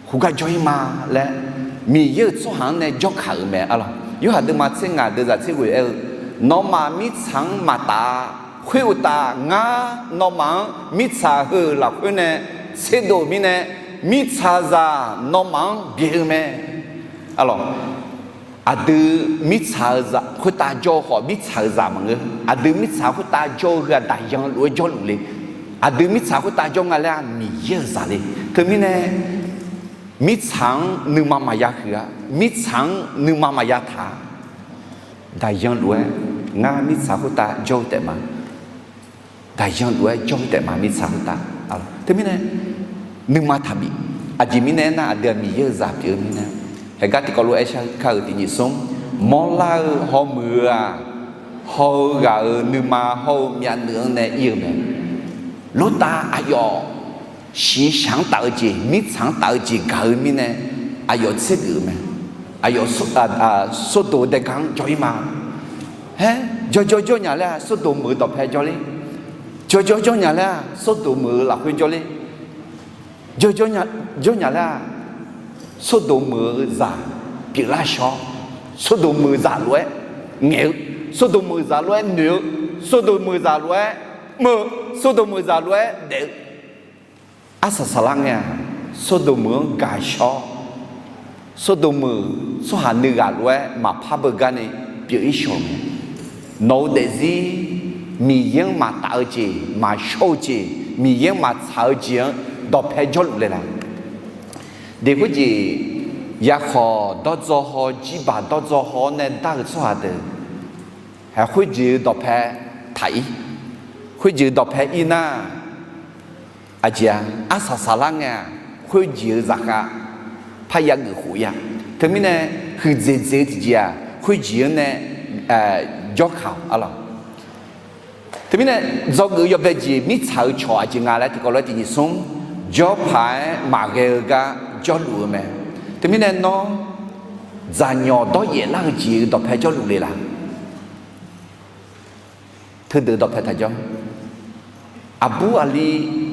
khoergar jawr-ir ma laer Miqyaer-euq tsawrhaq-anr nae jawrkaq-euq mae arlawq. Yorhaq deuvma tser ngaq deuvzaq tser ghoeq aer-eu, nawmaf mirtsaq-anr maqtaf-a. Khoeruqtaf ngar nawmaf-anr mirtsaq heu-euq lafkhoer nae tserdov-euq mirnae, mirtsaqzaq nawmaf-anr byaeq-eu mae arlawq. Aqdui mirtsaq-eu zaq khoertav jawr-eu khawf, mirtsaq-euq zaq maqngeur. Aqdui mirtsaq khoertav jawr-eu heu-aq, daqyan lof-aer jawrluf le. Aqdui mirtsaq khoertav jawr nga laer-aq, Miqyaer-euq zaq le. Teumirnae, mirtsaq-anr nuima maqya huiq-a. Mirtsaq-anr nuima maqya taq-a. Daqyan lof-aer ngar mirtsaq khoertav jawr-eu taef ma. Daqyan lof-aer jawr-eu taef ma, mirtsaq khoertav. Teumirnae, nuima taqbif. Aqjeq mirnae aernar, aqdui-aq Miqyaer-euq zaq pyeuf-eu mirnae, haeqgar tiqkawv lof-aer shar kar-euq tiqnyif smr, mawrlar-eu hawmuiq-eu-aq, haw-eu ghaq-euq nuima hawr-eu myavnuiv-anr nae ir-eu mae. Lortav aqyawf shiqshaq-anr taf-eu jeq, mirtsaq-anr taf-eu jeq gaq-eu mirnae, aqyawf tsergeuf-eu mae. Aqyawf Sordoq daeqgaq-anr jawr-ir ma. Haer, jawrjawr jawr nya laer-aq, Sordoq meuq-eu dawqpae jawrler. Jawrjawr jawr nya laer-aq, Sordoq meuq-eu lafkhoer jawrler. Jawrjawr jawr nya laer-aq, Sordoq meuq-eu zaq pyeuflar shawr. Sordoq meuq zaq lof-aer ngaeq-eu, Sordoq meuq zaq lof-aer noeq-eu, Sordoq meuq zaq lof-aer mr-eu, Sordoq meuq zaq lof-aer daef-eu. Arsaq saqlar ngae-aq, Sordoq meuq-anr gaq shawr. Sordoq meuq tsawrhaq nuighaq lof-aer maqpar beugar ni pyeuf-ir shawq mae. Nawq-eu daefzir Miqyaer-anr maqtaf-eu jeq, maqshawr-eu jeq, Miqyaer-anr maqtsaq-eu jeq-anr dawqpae jawrluf le la? Deq khoerjeq, yakhawq dawrdzaw haw, jirbaq dawrdzaw haw-awr nae dar-euq tsawrhaq deuq, haeq khoerjeq-eu dawqpae taq-ir. Khoerjeq-eu dawqpae ir nar, aqjeq-a, arsaq saqlar ngae-aq, khoerjeq-eu zaqkhav parya geuf khof-ir-a. Teumirnae, huiqdzaeq dzaeq-eu tiqjeq-aq, khoerjeq-anr nae jawrkaq-awq arlawq. Teumirnae, dzawgeuf yawbae jeq mirtsaq-eu cawq aqjeq nga laer tiqkawv lof-aer tiqnyif smr, jawrpaq-aer maqghae-eu gar jawrluf-eu mae. Teumirnae nawr, dzaqnyawq dawryaef lar-eu jeq-eu dawqpae jawrluf le la? Teudeuq dawqpae taqjawr. Aqbur aqli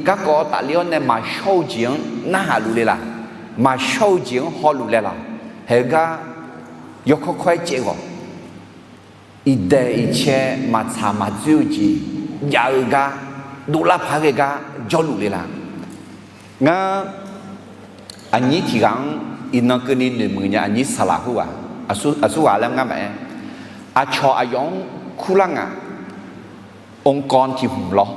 garkawv tafler-awr nae maqshawr-eu jeq-anr narhaq luf le la? Maqshawr-eu jeq-anr hawluf le la? Haeq-eu gar yawkawr kawr-aer caev ghawq. Iqdaeq iqcae maqtsaq maqdzoer-eu jeq jav-eu gar dovlar paq-aer ghae gar jawrluf le la? Ngar aqnyir tiq ghaq-anr iqnan keuvni noeqmuiq nya, aqnyir saqlaq khoerghaq, aqsur ghaq laer ngar maqaer. Aqcawq aqyawf-anr kurlar ngaq, องค์กร tiq hmq lawr.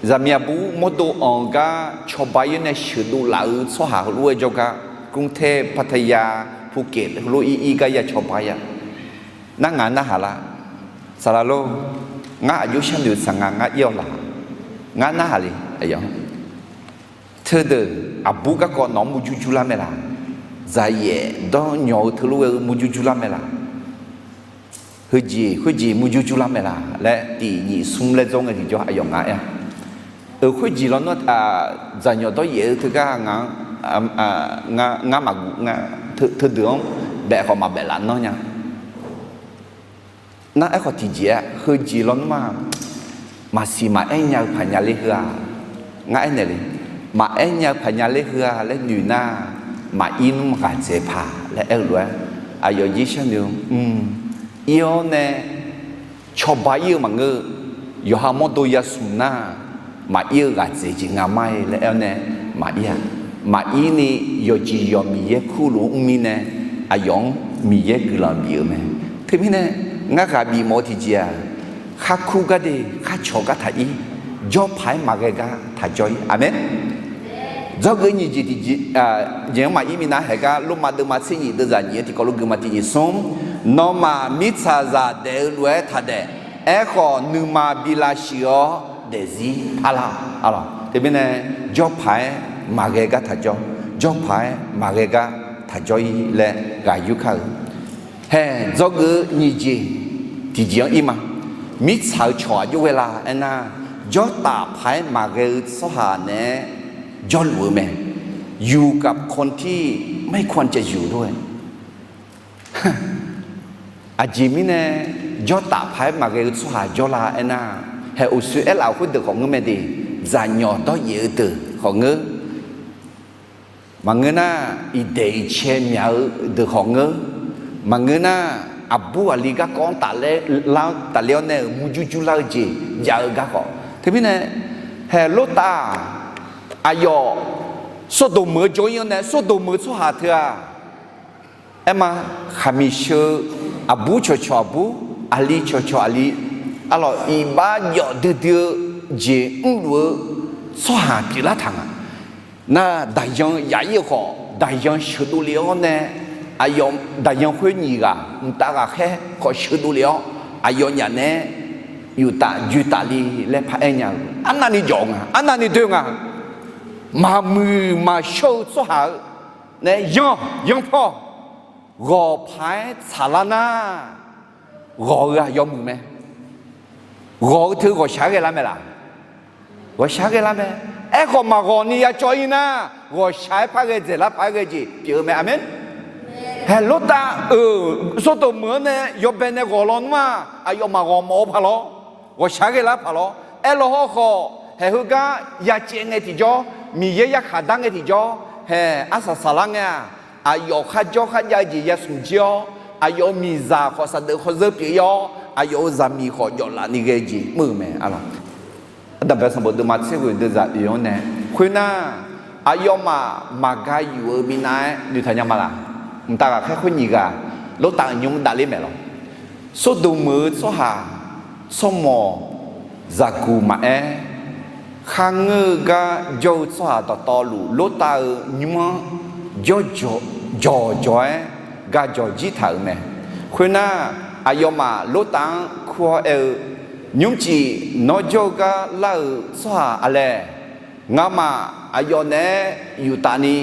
Zaqmiq aqbur mawrdo anq-eu gar cawba-ir nae sheuqdov laf-eu tsawrhaq heulof-aer jawrgar, กรุงเทพ พัทยา ภูเก็ต heulof ir ir gar ya cawba-ir-a. Nar ngaq narhaq lar? Saqlaq lor, ngar aqjox sharnoeq saq nga, ngar ir-awr laq. Ngar narhaq le. Teudeuq aqbur garkawv nawq-anr murjur jur lar mae laq? Dzaqyaef dawrnyawq-eu teulof ghae-eu murjur jur lar mae laq? Heujeq khoerjeq murjur jur lar mae laq laer tiq nyif smr laer dzawr ngae tiqjawr aqyawf nga aer-a. Euq khoerjeq lawnmr, dzaqnyawq dawryaef-eu teugar ngaq-anr, ngar maqguv nga, teudeuq-anr baef khawf maqbaef laf nanr nya. Nar aerkhawf tiqjeq-aer heujeq lawnmr-aq, maqsiq maqaer nya-eu paq nya ler heu-aq, ngar aernaeq le. Maqaer nya-eu paq nya ler heu-a laer noeq nar, maqir nmr ghaq dzaeq paq laer aer-eu lof-aer, aqyawf jir sharnoeq-eu, ir-awr nae cawba ir-eu maqngeur-eu, yawqha mawrdo yasmq nar, maqir-eu ghaq dzaeq jeq nga ma-ir laer aer-awr nae, maqir-a. Maqir ni yawqjeq yawq Miqyaer kurluf-anr mr mirnae, aqyawf-anr Miqyaer guiqlanq bif-eu mae. Teumirnae, ngar ghaq bif mawf-eu tiqjeq-aq, khar kur gar de, khar cawq gar taq ir, jawr paq-aer maqghae gar taq jawr ir. Aqmeq. Dzawgeuf nyiq jeq tiqjeq, jeq-anr maqir minav haeq gar, Lormav deuvma tser nyiq deuvzaq nyiq-anr tiqkawv lof geufma tiqjeq smr, nawmaf mirtsaqzaq daef-eu lof-aer taq daef. Aerkhawf, nuima bi lavshuif-awr daefzir parlar-awq. Teumirnae, jawr paq-aer maqghae gar taq jawr. jawrpaq-aer maqghae gar taq jawr-ir laer ghaq yur kar-eu. Hae, dzawgeuf-eu nyiq jeq tiqjeq-anr ir ma. Mirtsaq-euq cawq aqjox ghae la aernar, jawrtaf paq-aer maqghae-eu tsawrhaq naeq-aer jawrluf-eu mae. อยู่กับคนที่ไม่ควรจะอยู่ด้วย Aqjeq mirnae jawrtaf paq-aer maqghae-eu tsawrhaq jawrla aernar, hae uqshoe aerlaf-euq khoerdeuq khawf ngeur mae de, zaqnyawq dawryaef-eu deuq khawf ngeur, maqngeur nar, iqdaeq iqcae myaq-eu deuq khawf ngeur, maqngeur nar, aqbur aqli garkawv-anr tafler-awr nae-euq murjur jurlar-eu jeq jav-eu gar khawf. Teumirnae, hae Lortav-aq, aqyawf Sordoq meuq-eu jawr-ir-anr nae, Sordoq meuq-eu tsawrhaq teu-aq, aerma, khaqmiq sheu-eu aqbur cawqcawq aqbur, aqli cawqcawq aqli, arlawq iqbax jawf duidui-eu jeq mrluf-eu tsawrhaq pyeuflar taq nga. Nar, daqyan yaf-ir-eu khawf, daqyan sheuqdov le-awr nae, aqyawf daqyan khoer nyiq ghaq mqtav ghaqkhaer khawf sheuqdov le-awr, aqyawfnyaf naeq-aer yuf taf joe taf le laer paraer nya-eu arnavni jawf nga, arnavni doe nga. Maqmuiq maqshawr-eu tsawrhaq-eu nae yanr yanr paw ghawq paq-aer tsaqlar nar, ghawq-eu aqyawf muiq mae. Ghawq-eu teu ghawqshaq-aer ghae lar mae laq? Ghawqshaq-aer ghae lar mae. Aerkhawf maqghawq ni ya cawv-ir nar, ghawqshaq-aer par ghae dzaeqlar paq-aer ghae jeq pyeuf-eu mae. Aqmen. Hae Lortav-euq Sordoq meuq-anr nae yawbae nae ghawq lawnmr-aq, aqyawfmaf ghawq mawf-eu paq lawr, ghawqshaq-aer ghae lar paq lawr. Aerlaw hawrkhawf, haeq heugar ya caev ngae tiqjawr, Miqyaer yarkhaq dar ngae tiqjawr, hae arsaq saqlar ngae-aq, aqyawf kharjawr kharjav-eu jeq yasmq jir-awr, aqyawf-euq miqzaq khawf saqdeuf khawzeur pyeuf-ir-awr, aqyawf-euq zaqmiq khawf jawflaf ni ghae jeq mr-euq mae. Ardanqbae sanqbof deuvma tser ghoeq deuvzaq oeq-anr nae khoernar, aqyawfmaf maqga yuf-eu minav-aer noeqtaq nya ma laq? Mqtav ghaqkhaer khoer nyiq ghaq Lortav-euq nymr davler maeq lawr. Sordoq meuq-eu tsawrhaq tsawrmawq zaqguq maqaer, kharngeur-eu gar jawr-eu tsawrhaq dawqtawvluf Lortav-euq nymr-anr jawr jawq jawq-aer ga jawq jir taq-euq mae. Khoernar, aqyawfmaf Lortav-anr kur-awr aer-eu, Nymrcif nawr jawr-eu gar lar-euq tsawrhaq aqlae? Ngamaf aqyawf naeq-aer yuf taf ni,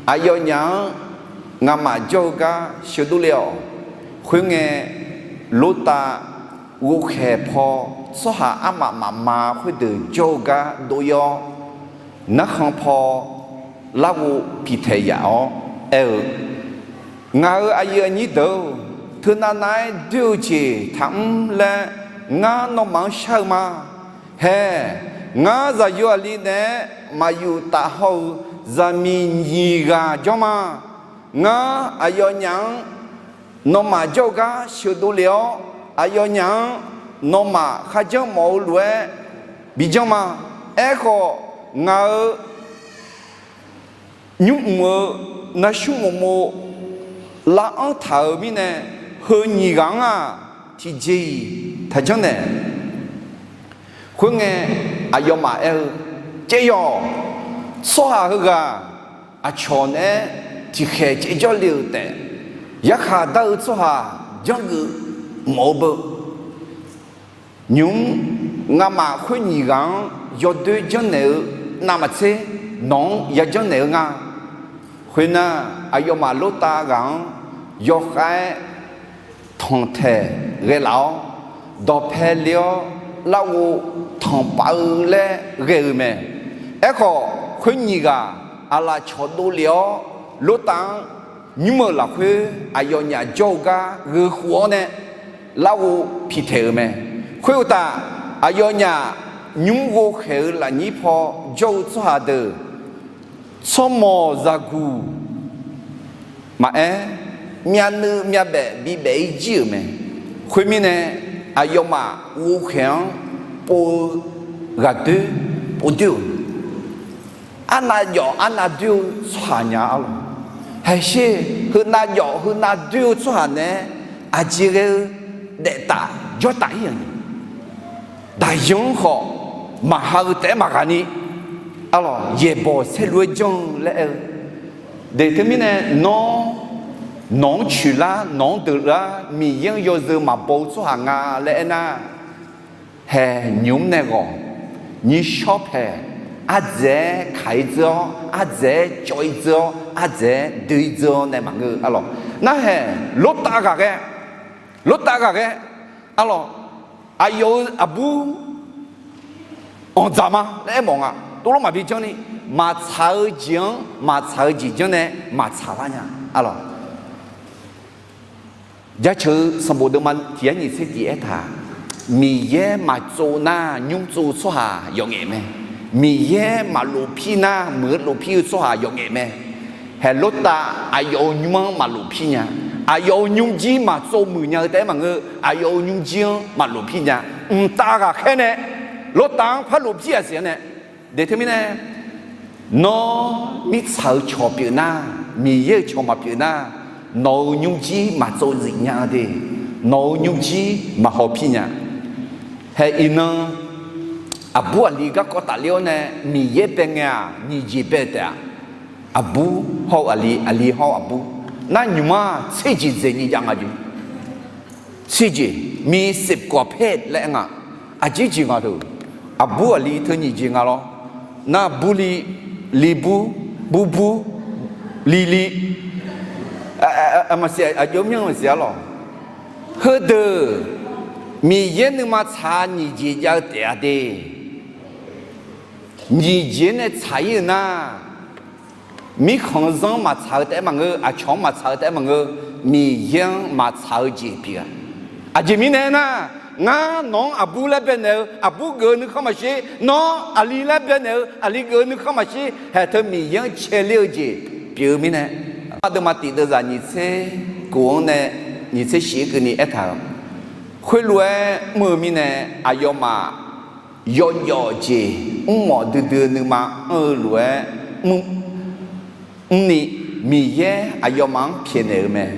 aqyawfnyaf-anr ngamaf jawr-eu gar sheuqdov le-awq. Khoerngae, Lortav ghovkhaeq paw tsawrhaq armaf mafma khoerdeuq jawr-eu gar dov-ir-awr, narkhan paw larghov piqtaeq yaf-awr aer-eu, Ngaq-euq aqyuif aqnyir deuq-or, teunav nav-aer doer-eu jeq taqmr laer ngar nawmaf-anr shar-eu ma. Hae, ngar zaqyo aqli naeq-aer maqyuf taf haw-euq zaqmiq nyiq ghaq jawr ma. Ngar aqyawfnyaf-anr nawmaf jawr-eu gar sheuqdov lef-awr, aqyawfnyaf-anr nawmaf kharjanr mawf-eu lof-aer bijanr ma. Aerkhawf, ngaq-euq nymrmq-eu navsmr moqmo lav-anr taq-euq mirnae, heu nyiq ghaq-anr-aq, tiqjeq-iq taqjanr naeq. Khoerngae, aqyawfmaf aer-eu, Caev yawq. Tsawrhaq heughaq aqcawq naeq-aer tiqkhaeq caevjawr le-euq taef, yarkhaq dar-eu tsawrhaq janrgeuf mawf-eu beu. Nymq-mr ngamaf khoer nyiq ghaq-anr yawdoer janrnaeq-eu navmaqtser, nawq-anr yajanr naeq-eu nga. Khoernar, aqyawfmaf Lortav ghaq-anr yawkhav-aer tanqtaeq ghaelaf-awr, dawqpae le-awr larghov tanqpav-eu laer ghae-eu mae. Aerkhawf, khoer nyiq ghaq aqlaf cawqdov lef-awr, Lortav-anr nymr-euq lafkhoer aqyawfnyaf jawr-eu gar gheukhof-awr nae larghov piqtaeq-euq mae. Khoeruqtaf, aqyawfnyaf nymr ghovkhaeq-eu lafnyir paw jawr-eu tsawrhaq deuq, tsawrmawq zaqguq maqaer, myavnuiv myavbaef bibaef-ir jir-euq mae. Khoermirnae, aqyawfmaf ghovkhaeq-anr pov-eu ghaqdoer povdoer-euq, arnav jawf arnav doer-eu tsawrhaq nya arlawq. Haeqsher, heunav jawf heunav doer-eu tsawrhaq naeq-aer aqjeq ghae-eu daeftaf jawrtaf-ir-euq ni, daqyan-anr khawf maqha-eu taef-aer maqghaq ni, arlawq, yaeqbawq saerlu-aer janr-eu laer aer-eu. Deuq teumirnae nawr, nawq-anr coeqlar, nawq-anr deuqlar, Miqyaer-anr yawzeu maqbaw-eu tsawrhaq nga laer aernar, hae nymq-mr nae ghawq, nyirshawr paeq, ardzaeq-aer kaq-ir dzeur-awr, ardzaeq-aer cawv-ir dzeur-awr, ardzaeq-aer doe-ir dzeur-awr nae maqngeur-eu arlawq. Narhaeq Lortav ghaqghae, Lortav ghaqghae arlawq, aqyawf-euq aqbur anqdzaq ma laer aermawf nga. Tov lawr maqbi janrni, maqtsaq-eu jeq-anr maqtsaq-eu jeq janr nae maqtsaq lar nya arlawq. Jaceuq-eu sanqbof deuvma tiq yar nyiq tser tiq aertaq, Miqyaer maqtsov nar nymr tsov-eu tsawrhaq yawf ngaef mae. Miqyaer maqlof pir nar muiq-eu lof pir-eu tsawrhaq yawf ngaef mae. Haeq Lortav aqyawf-euq nymr-anr maqlof pir nya. Aqyawf-euq nymrjir maqtsov muiq nya-eu taef-aer maqngeur, aqyawf-euq nymrjir-anr maqlof pir nya. Mqtav ghaqkhaer nae Lortav-anr par lof pir-aq siq-anr nae, deq teumirnae, nawr mirtsaq-eu cawq pyeuf nar, Miqyaer-euq cawq maqpyeuf nar, nawq-euq nymrjir maqtsov zif nya-eu de. Nawq-euq nymrjir maqhaw pir nya. Haeq iqnan aqbur aqli garkawv tafler-awr nae Miqyaer bae ngae-aq nyiq jeq bae taef-a. Aqbur hawr-eu aqli, aqli hawr-eu aqbur. Nar nymq-mr-aq tser jeq dzaeq nyiq jav nga jeq. Tser jeq, mi sepgawq paer laer aer nga. Aqjeq jeq nga teu, aqbur aqli teu nyiq jeq nga lawr. Nar bur li, li bur, bur bur, li li, maqsiq aqjox myanr maqsiq arlawq. Heudeuq Miqyaer nuima tsaq nyiq jeq jav-eu taef-a de. Nyiq jeq-anr nae tsaq-ir-euq nar, mirkhanq-eu zanr-anr maqtsaq-eu taef-aer maqngeur, aqcawq-anr maqtsaq-eu taef-aer maqngeur, Miqyaer-anr maqtsaq-eu jeq pyeuf-a. Aqjeq mirnae aernar, ngar nawq-anr aqbur laer baenaeq-eu aqbur geuf-eu nuikhanr maqshir, nawr aqli laer baenaeq-eu aqli geuf-eu nuikhanr maqshir, haeq teu Miqyaer-anr caeler-eu jeq pyeuf-eu mirnae. Aqdeuvma tiq deuvzaq nyiq tser kof-anr nae nyiq tser shif-aer keuvni aertaq-euq, khoerlof-aer mr-eu mirnae, aqyawfmaf yawjawf jeq mrmawf duidui-eu nuima anr-eu lof-aer mrni, Miqyaer aqyawfmaf-anr pyaeqnaeq-eu mae.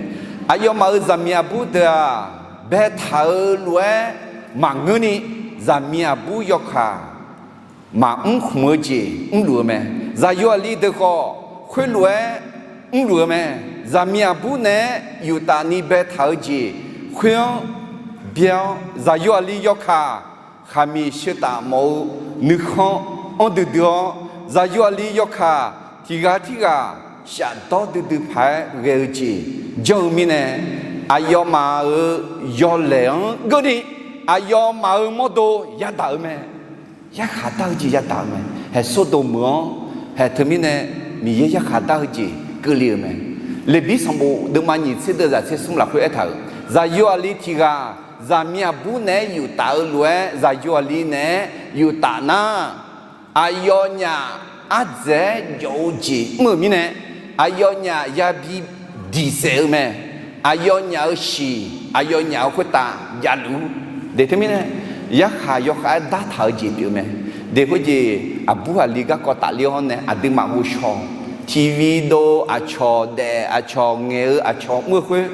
Aqyawfmaf-euq zaqmiq aqbur deuq-aq, baetaq-eu lof-aer maqngeurni, zaqmiq aqbur yawkaq maqmr khmq-eu jeq mrluf-eu mae. Zaqyo aqli deuq khawf khoerlof-aer mrluf-eu mae. Zaqmiq aqbur naeq-aer yuf taf ni baetaq-eu jeq khoer-anr byaer-awr, zaqyo aqli yawkaq khaqmiq sheu taf mawf-eu nuikhanr anr duidui-awr, zaqyo aqli yawkaq tiq ghaq tirghaq shafdawr duidui paq-aer ghae-eu jeq janr-eu mirnae, aqyawfmaf-euq yawlaeq-anr geurni, aqyawfmaf-euq mawrdo yadaq-eu mae. Yarkhaq dar-eu jeq yadaq-eu mae. Haeq Sordoq meuq-anr, haeq teumirnae Miqyaer yarkhaq dar-eu jeq keuvle-euq mae. Leqbir sanqbof deuvma nyiq tser deuvzaq tser smr lafkhoer aertaq-euq, zaqyo aqli tiq ghaq zaqmiq aqbur naeq-aer yuf taf-eu lof-aer zaqyo aqli naeq-aer yuf taf nar, aqyawfnyaf ardzaeq-aer jawf-eu jeq mr-euq mirnae, aqyawfnyaf yabi diq saef-eu mae. Aqyawfnyaf-euq shiq, aqyawfnyaf-euq khoertav javluf-ur. Deq teumirnae, yarkhaq yawkhav-aer dartaq-eu jeq pyeuf mae. Deq khoerjeq aqbur aqli garkawv tafler-awr nae aqduimaf ghovshaw, tiqvi dov aqcawq daef aqcawq ngaeq-eu aqcawq mr-eu khoer,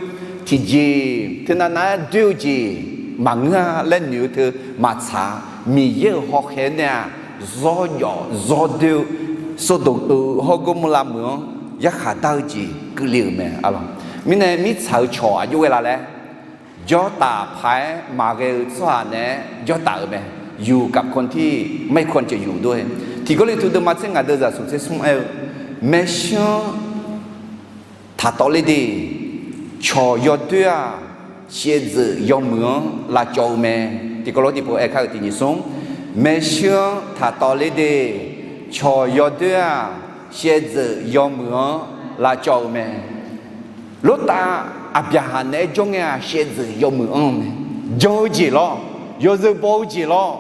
tiqjeq teunav nav-aer doer-eu jeq maqngeur-a laer noeq-eu teu maqtsaq-a. Miqyaer-euq hawkhaeq-aer nae-aq, zawrjawf zawrdoer-eu Sordoq-euq hawr Gormorlav meuq-anr yarkhaq dar-eu jeq keuvle-euq mae arlawq. Mirnae mirtsaq-euq cawq aqjox ghae la laer, jawrtaf paq-aer maqghae-eu tsawrhaq naeq-aer jawrtaf-euq mae. อยู่กับคนที่ไม่ควรจะอยู่ด้วย. Tiq Gawrliqtu deuvma tser ngaq deuvzaq smq tser smr aer-eu, maershuir-anr taqtawv ler de. Cawq yawdoer-aq, shaevdzeuf yawmuiq-anr lavcawv-eu mae. Tiqkawv lof tiqpov aerkar-euq tiq nyiq smr, maershuir-anr taqtawv ler de. Cawq yawdoer-aq, shaevdzeuf yawmuiq-anr lavcawv-eu mae. Lortav Aqbyaqhaq naeq-aer jawr ngae-aq, shaevdzeuf yawmuiq anr-eu mae. Jan-eu jeq lawr, yawzeu baw-eu jeq lawr,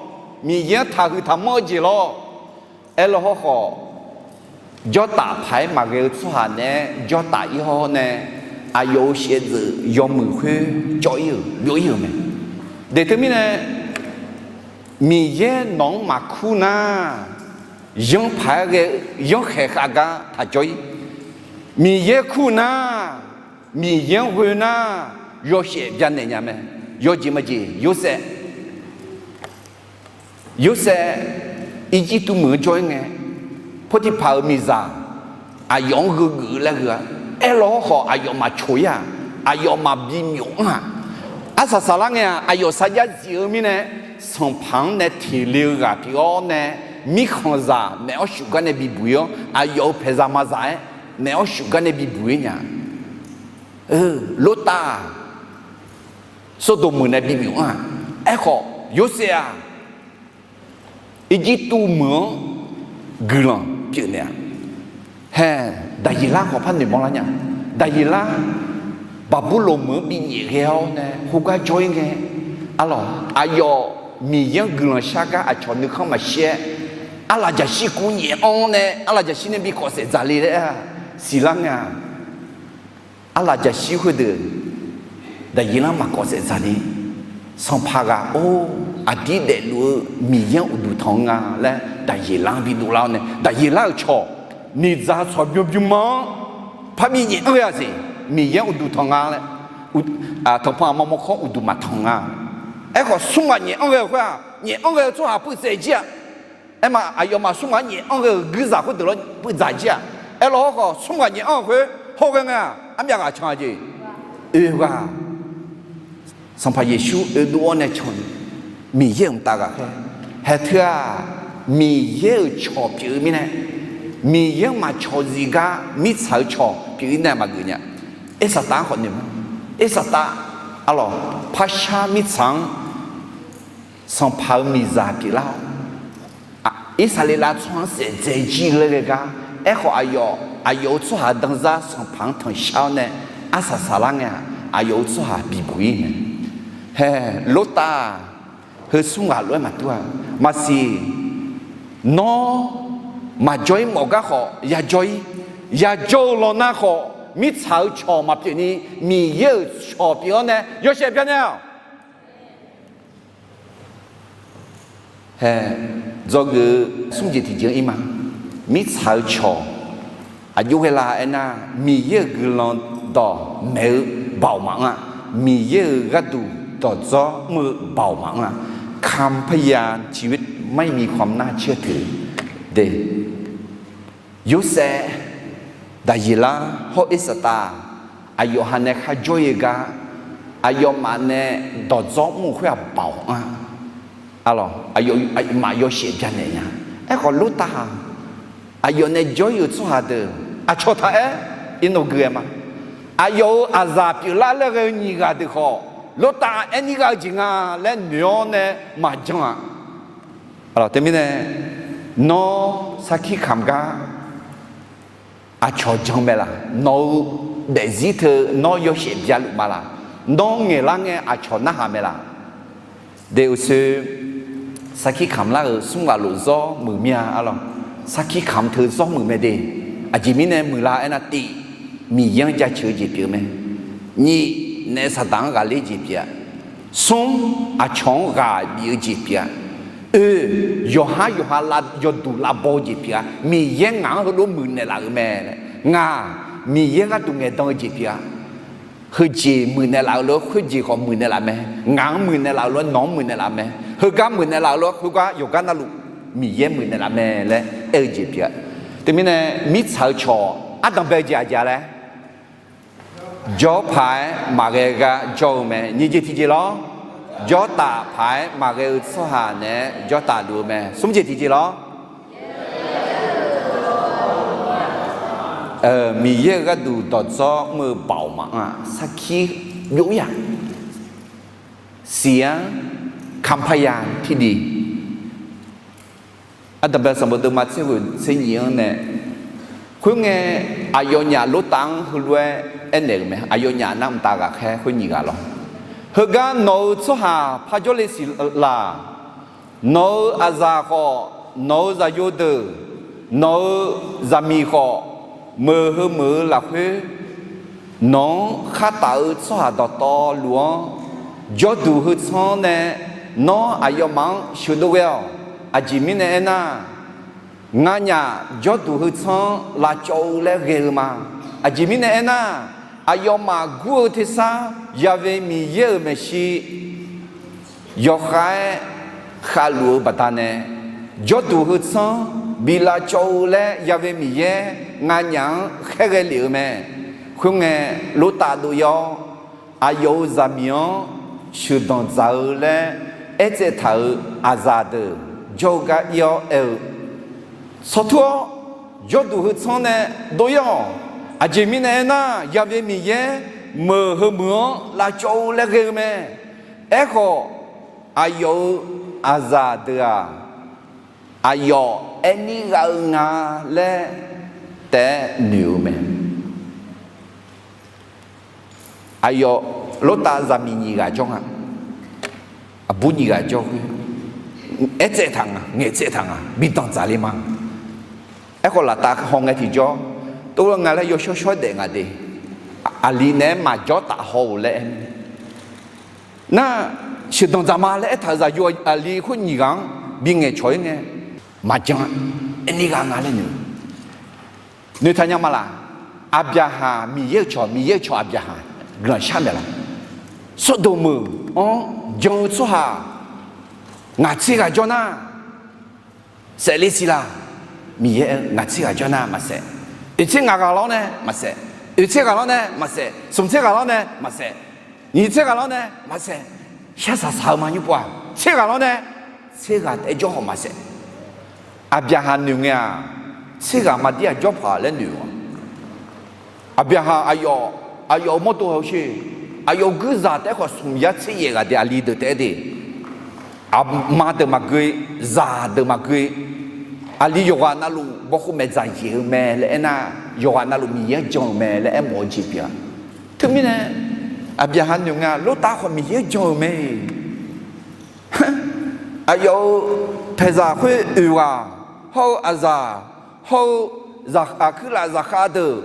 Miqyaer-anr taqhuiq taqmanr-eu jeq lawr. Aerlaw hawrkhawf, jawrtaf paq-aer maqghae-eu tsawrhaq naeq-aer jawrtaf ir hawr nae, aqyawf-euq shaevdzeuf yawmuiq khoer cawv ir-euq byov ir-euq mae. Deq teumirnae, Miqyaer nawq-anr maqkur nar, yanr paq-aer ghae-eu yanrkhaeq khav gar taq jawr ir. Miqyaer kur nar, Miqyaer-anr ghoe nar, yawshaef byanaeq nya mae. Yawjeq maqjeq, Yorsaev Yorsaev Irjirtuv meuq-anr jawr-ir ngae, Potiphar-euq miqzaq aqyawf-anr gheu geuf-eu laer gheu-a. Aerlaw hawrkhawf, aqyawf maqcoq ir-aq, aqyawf maqbi myof anr-aq, arsaq saqlar ngae-aq, aqyawf sarjax zif-eu mirnae, sanqpaq-anr nae teq le-eu ghaq pyeuf-awr nae, mirkhanqzaq maeq-awr shuf gar nae bibuq-ir-awr, aqyawf-euq paeqzaq mazaq-aer maeq-awr shuf gar nae bibuq-ir nya. Lortav-aq, Sawrdoq meuq nae bimyuf-anr-aq, aerkhawf Yorsaev-aq, Irjirtuv meuq-anr guiqlanq pyeufnaeq-a. Hae, Daqyeqlar khawf par noeqmawr lar nya. Daqyeqlar Baqburloq meuq-anr binyaef ghae-awr nae khoergar jawr-ir ngae, arlawq, aqyawf Miqyaer-anr guiqlanq shar gar aqcawq nuikhanr maqshir-aer, arlaf jaqshir kuv nyaef-anr nae arlaf jaqshir nae bi kawf saef dzaqle laer siqlar ngae-aq, arlaf jaqshir khoerdeuq Daqyeqlar maqkawf saef dzaqni, sanqpaq ghaq-or, aqdir daefluf-eu Miqyaer-anr uqduq tanq-eu nga laer Daqyeqlar-anr bi dovlar-awr nae, Daqyeqlar-euq cawq, miqdzaq tsawq bym bym-anr parbi nyaef-anr ghae-a siq. Miqyaer-anr uqduq tanq nga laer, tanqpanq aqma mawrkawr uqduq maqtanq nga. Aerkhawf, smr ghaq nyaef-anr ghae-eu khoer-aq, nyaef-anr ghae-eu tsawrhaq puivtsaev jir-a. Aerma, aqyawfmaf smr ghaq nyaef-anr ghae-euq guirzaq khoerdeuq lawr puivdzaq jir-a. Aerlawr hawrkhawf, smr ghaq nyaef-anr-eu khoer hawghae ngae-aq, armyav ghaq can-a jeq. Oe ghaq, Sanqpaq Yeqsur oedov-awr nae can-eu Miqyaer-euq mqtav ghaqkhaer. Haeq teu-aq, Miqyaer-euq cawq pyeuf-eu mirnae, Miqyaer-anr maqcawq zif gar mirtsaq-eu cawq pyeuf-ir nae maqgeuf nya. Irsaqtav-anr khawf noeq ma. Irsaqtav, arlawq, parshar mirtsaq-anr sanqpaq-euq miqzaq pyeuflar-awr, Irsaqleqlav tsawrhaq-anr saef dzae jir laer ghae gar. Aerkhawf, aqyawf, aqyawf-euq tsawrhaq danzar sanqpaq-anr tanqshar-awr nae arsaq saqlar ngae-aq, aqyawf-euq tsawrhaq bibuq-ir mae. Hae, Lortav-aq, heu smr ghaq lof-aer maqtur-a. Maqsiq, nawr maqjawr-ir mawf gar khawf yajawr-ir. Yajawr-eu law nar khawf, mirtsaq-euq cawq maqpyeuf ni, Miqyaer-euq cawq pyeuf-awr nae yawshaef bya nae-awq. Hae, dzawgeuf-eu smr jeq tiqjeq-anr ir ma. Mirtsaq-eu cawq aqjox ghae la aernar, Miqyaer-euq guiqlanq dawqmaeq-eu baoq maqanr-a. Miqyaer-euq gharduq dawqdzawr mr-eu baoq maqanr-a. คำพยานชีวิตไม่มีความน่าเชื่อถือ de. Yorsaev, Daqyeqlar hawr Irsaqtav, aqyawf ha nae kharjawr-ir gar, aqyawfmaf nae dawqdzawr mr-eu khoer-aq baoq anr-a. Arlawq, aqyawfmaf yawshaef byanaeq nya. Aerkhawf, Lortav-aq, aqyawf nae jawr-ir-euq tsawrhaq deuq aqcawq taq-aer irnov gui-aer ma. Aqyawf-euq aqzaq pyeuflar laer ghae-eu nyiq ghaq deuq khawf, Lortav aerni gha-eu jeq nga laer noeq-awr nae maqjan-aq. Teumirnae, nawr sarkir kamq gar aqcawq jan mae laq? Nawq-eu daefzir teu nawr yawshaef bya luf ma laq? Nawr ngaeqlar ngae aqcawq narhaq mae laq? De uqshoe, sarkir kamq lar-euq smr ghaq lof zawr muiq mir-a arlawq. Sarkir kamq teu zawr muiq mae de. Aqjeq mirnae muiqlar aernar, tiv, Miqyaer-anr jaceuq-eu jeq pyeuf mae. Nyiq, naef Saqdaq-anr ghaqler jeq pyeuf-a. Smr, aqcawq-anr ghaq bif-eu jeq pyeuf-a. Oe, yawqhar yawqha yawduq lavbaw-eu jeq pyeuf-a. Miqyaer ngaq-anr heulof muiqnaeq laf-euq mae. Ngaq, Miqyaer gharduq ngaeqdan-eu jeq pyeuf-a. Heujeq muiqnaeq laf-euq lof-aer khoerjeq khawf muiqnaeq laf mae. Ngaq-anr muiqnaeq laf-euq lof-aer nawq-anr muiqnaeq laf mae. Heugar muiqnaeq laf-euq lof-aer khoergar yawqgar navluf Miqyaer muiqnaeq laf mae laer aer-eu jeq pyeuf-a. Teumirnae mirtsaq-eu cawq ardanq bae-eu jeq aqjeq laer, jawr paq-aer maqghae gar jawr-eu mae. Nyiq jeq tiqjeq lawr, jawrtaf paq-aer maqghae-eu tsawrhaq naeq-aer jawrtaf luf-eu mae. Smr jeq tiqjeq lawr, Miqyaer-euq gharduq dawqdzawr mr-eu baoq maqanr-a. Sarkir byov-ir-aq, siq-anr คำพยานที่ดี Ardanqbae sanqbof deuvma tser ghoeq tser nyiq-anr nae, khoerngae, aqyawfnyaf Lortav-anr heulof-aer aernaeq-euq mae. Aqyawfnyaf nar mqtav ghaqkhaer khoer nyiq ghaq lawr. Heugar nawq-euq tsawrhaq parjawr le siq laq. Nawq-euq aqzaq khawf, nawq-euq zaqyo deuq, nawq-euq zaqmiq khawf, meuq heu meuq-eu lafkhoer nawq-anr khartaf-eu tsawrhaq dawqtawvluf-anr, jawrduq heu tsanr-anr nae nawr aqyawfmaf-anr sheuqdov ghae-awq. Aqjeq mirnae aernar, nganyaf jawrduq heu tsanr-anr lavcawv-eu laer ghae-eu ma. Aqjeq mirnae aernar, aqyawfmaf gur-eu tersar Ya'we Miqyaer-euq maeqshi yawkhav-aer khavluf-eu baqdanae, jawrduq heu tsanr bi lavcawv-eu laer Ya'we Miqyaer nganyaf-anr khaerghae lef-eu mae. Khoerngae, Lortav dov-ir-awr, aqyawf-euq zaqmiq-anr sheuqdanq dzaq-eu laer aertsaev taq-euq aqzaq deuq jawr-eu gar ir-awr aer-eu, Sawqtur-awr, jawrduq heu tsanr nae dov-ir-awq. Aqjeq mirnae aernar, Yaqve Miqyaer meuq heu meuq-anr lavcawv-eu laer ghae-eu mae. Aerkhawf, aqyawf-euq aqzaq deuq-aq, aqyawf aer nir ghav-eu nga laer taef-aer noeq-eu mae. Aqyawf Lortav zaqmiq nyiq ghaq jawr nga. Aqbur nyiq ghaq jawr khoer, aertsaev taq nga, ngaeqtsaev taq nga, bi danqdzaq le ma. Aerkhawf, laftav haw ngae tiqjawr, tov-aer nga laer yawshawr shawr daef nga de. Aqli naeq-aer maqjawr taf haw-euq laer aer nar, sheuqdanq dzaq ma laer aertaq-euq zaqyo aqli khoer nyiq ghaq-anr bi ngaeqcawq-ir ngae, maqjan, aer nir ghav nga laer noeq. Noeqtaq nya ma laq? Aqbyaqhaq Miqyaer-euq cawq, Miqyaer-euq cawq Aqbyaqhaq guiqlanq shar maeq laq? Sawrdoq meuq-anr jan-eu tsawrhaq ngaq tser ghaq jawr nar, saef le siq laq? Miqyaer aer-eu, ngaq tser ghaq jawr nar maqsaef. Oeq tser ngaq ghaq lawr nae maqsaef. Oeq tser ghaq lawr nae maqsaef. Smq tser ghaq lawr nae maqsaef. Nyiq tser ghaq lawr nae maqsaef. Shar saq saq-eu ma nymr pov-aq, tser ghaq lawr nae tser ghaq taef-aer jawr khawf maqsaef. Aqbyaqhaq noeq ngae-aq, tser ghaq maqdir-aq jawr paq laer noeq-a. Aqbyaqhaq aqyawf, aqyawf-euq mawrdo hawsher, aqyawf-euq guirzaq taef-aer khawf smq yar tser yaef ghaq de, aqli deuq taef-aer de. Aqma deuq maqgeu, zaq deuq maqgeu. Aqli yawqghaq navluf bawkhov maeqdzaq yaeq-eu mae laer aernar, yawqghaq navluf Miqyaer-anr jan-euq mae laer aermawf-eu jeq pyeuf-a. Teumirnae, Aqbyaqhaq noeq ngae-aq, Lortav khawf Miqyaer-anr jan-euq mae. Aqyawf-euq paeqzaq khoer oeq ghaq hawr-eu aqzaq hawr-eu aqkuir laf zaqkhav deuq,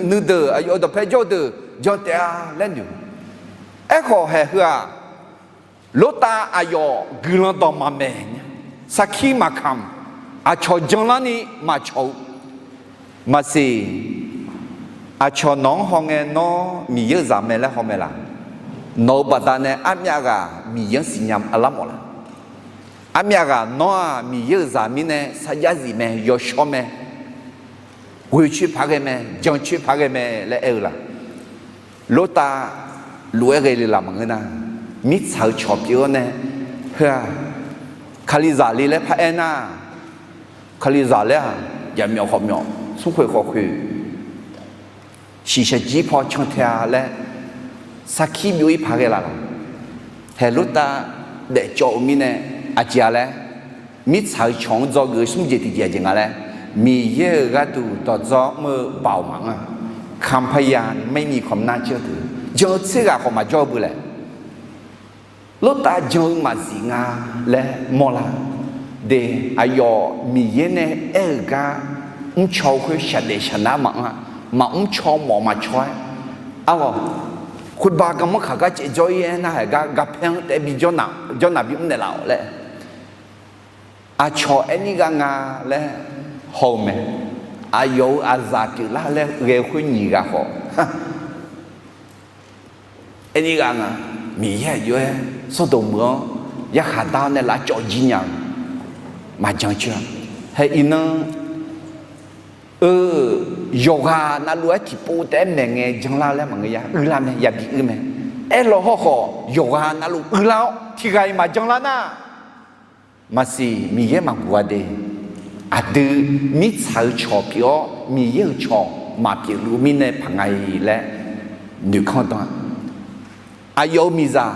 nuideuq aqyawf-euq dawqpae jawr-eu deuq jan taef-a laer noeq. Aerkhawf haeq heu-aq, Lortav aqyawf guiqlanq dawq maqmaeq nya, sarkir maqkamq, aqcawq janlarni maqcawq-eu. Maqsiq, aqcawq nawq-anr hawngae nawr Miqyaer-euq zaq mae laer haw mae laq? Nawq-euq baqdanae armyav ghaq Miqyaer-anr siqnya arlar mawf laq? Armyav ghaq nawr-aq Miqyaer-euq zaq mirnae sarjax zif mae, yawshawr mae, ghoeqcoer paq ghae mae, jancoer paq ghae mae laer aer-eu laq? Lortav lof-aer ghae le laf maqngeur nar, mirtsaq-eu cawq pyeuf-awr nae, heu-aq, Kalizaq le laer paraer nar, Kalizaq laer-aq, jaqmyawf khawf myawf, smrkhoeq khawf khoeq, shiqshaq jir paw cantae-a laer sarkir byov-ir paq ghae laf laq? Haeq Lortav daefcawv-eu mirnae aqjeq-a laer, mirtsaq-eu cawq-anr dzawgeuf-eu smr jeq tiqjeq aqjeq nga laer, Miqyaer-euq gharduq dawqdzawr mr-eu baoq maqanr-a, คำพยานไม่มีความน่าเชื่อถือ jan-eu tser ghaq khawf maqjawr-eu beu laer, Lortav jan-eu maqzif nga laer mawrlar de. Aqyawf Miqyaer nae aer-euq gar mrcaw-eu khoer shaqdaef shaqnar maqanr-a, maqmr caw mawf maqcaw-aer, arlawq, คุณบา garmanr kaq gar caev jawr-ir aer nar, haeq gar garpaer-anr taef-aer bi jawrnaq bimr naeqlaf-awq laer, aqcawq aer nir ghav nga laer haw-eu mae. Aqyawf-euq aqzaq pyeuflar laer ghae-eu khoer nyiq ghaq khawf aer nir ghav nga. Miqyaer aqjox-aer Sawrdoq meuq-anr yarkhaq dar-awr nae lavcawv jir nya-eu maqjan coer-a. Hae iqnan-eu yawqghaq navluf-aer tiqpov taef-aer maeqngae janlar laer maqngeur ya, uilar mae, yabi uir mae. Aerlawq hawrkhawf yawqghaq navluf uilar-awr tiqghaq-iq maqjanlar nar, maqsiq Miqyaer maqguq-a de. Aqdui mirtsaq-eu cawq pyeuf-awr Miqyaer-euq cawq maqpyeuf luf-eu mirnae paq nga-iq laer noeqkanr dan-a. Aqyawf-euq miqzaq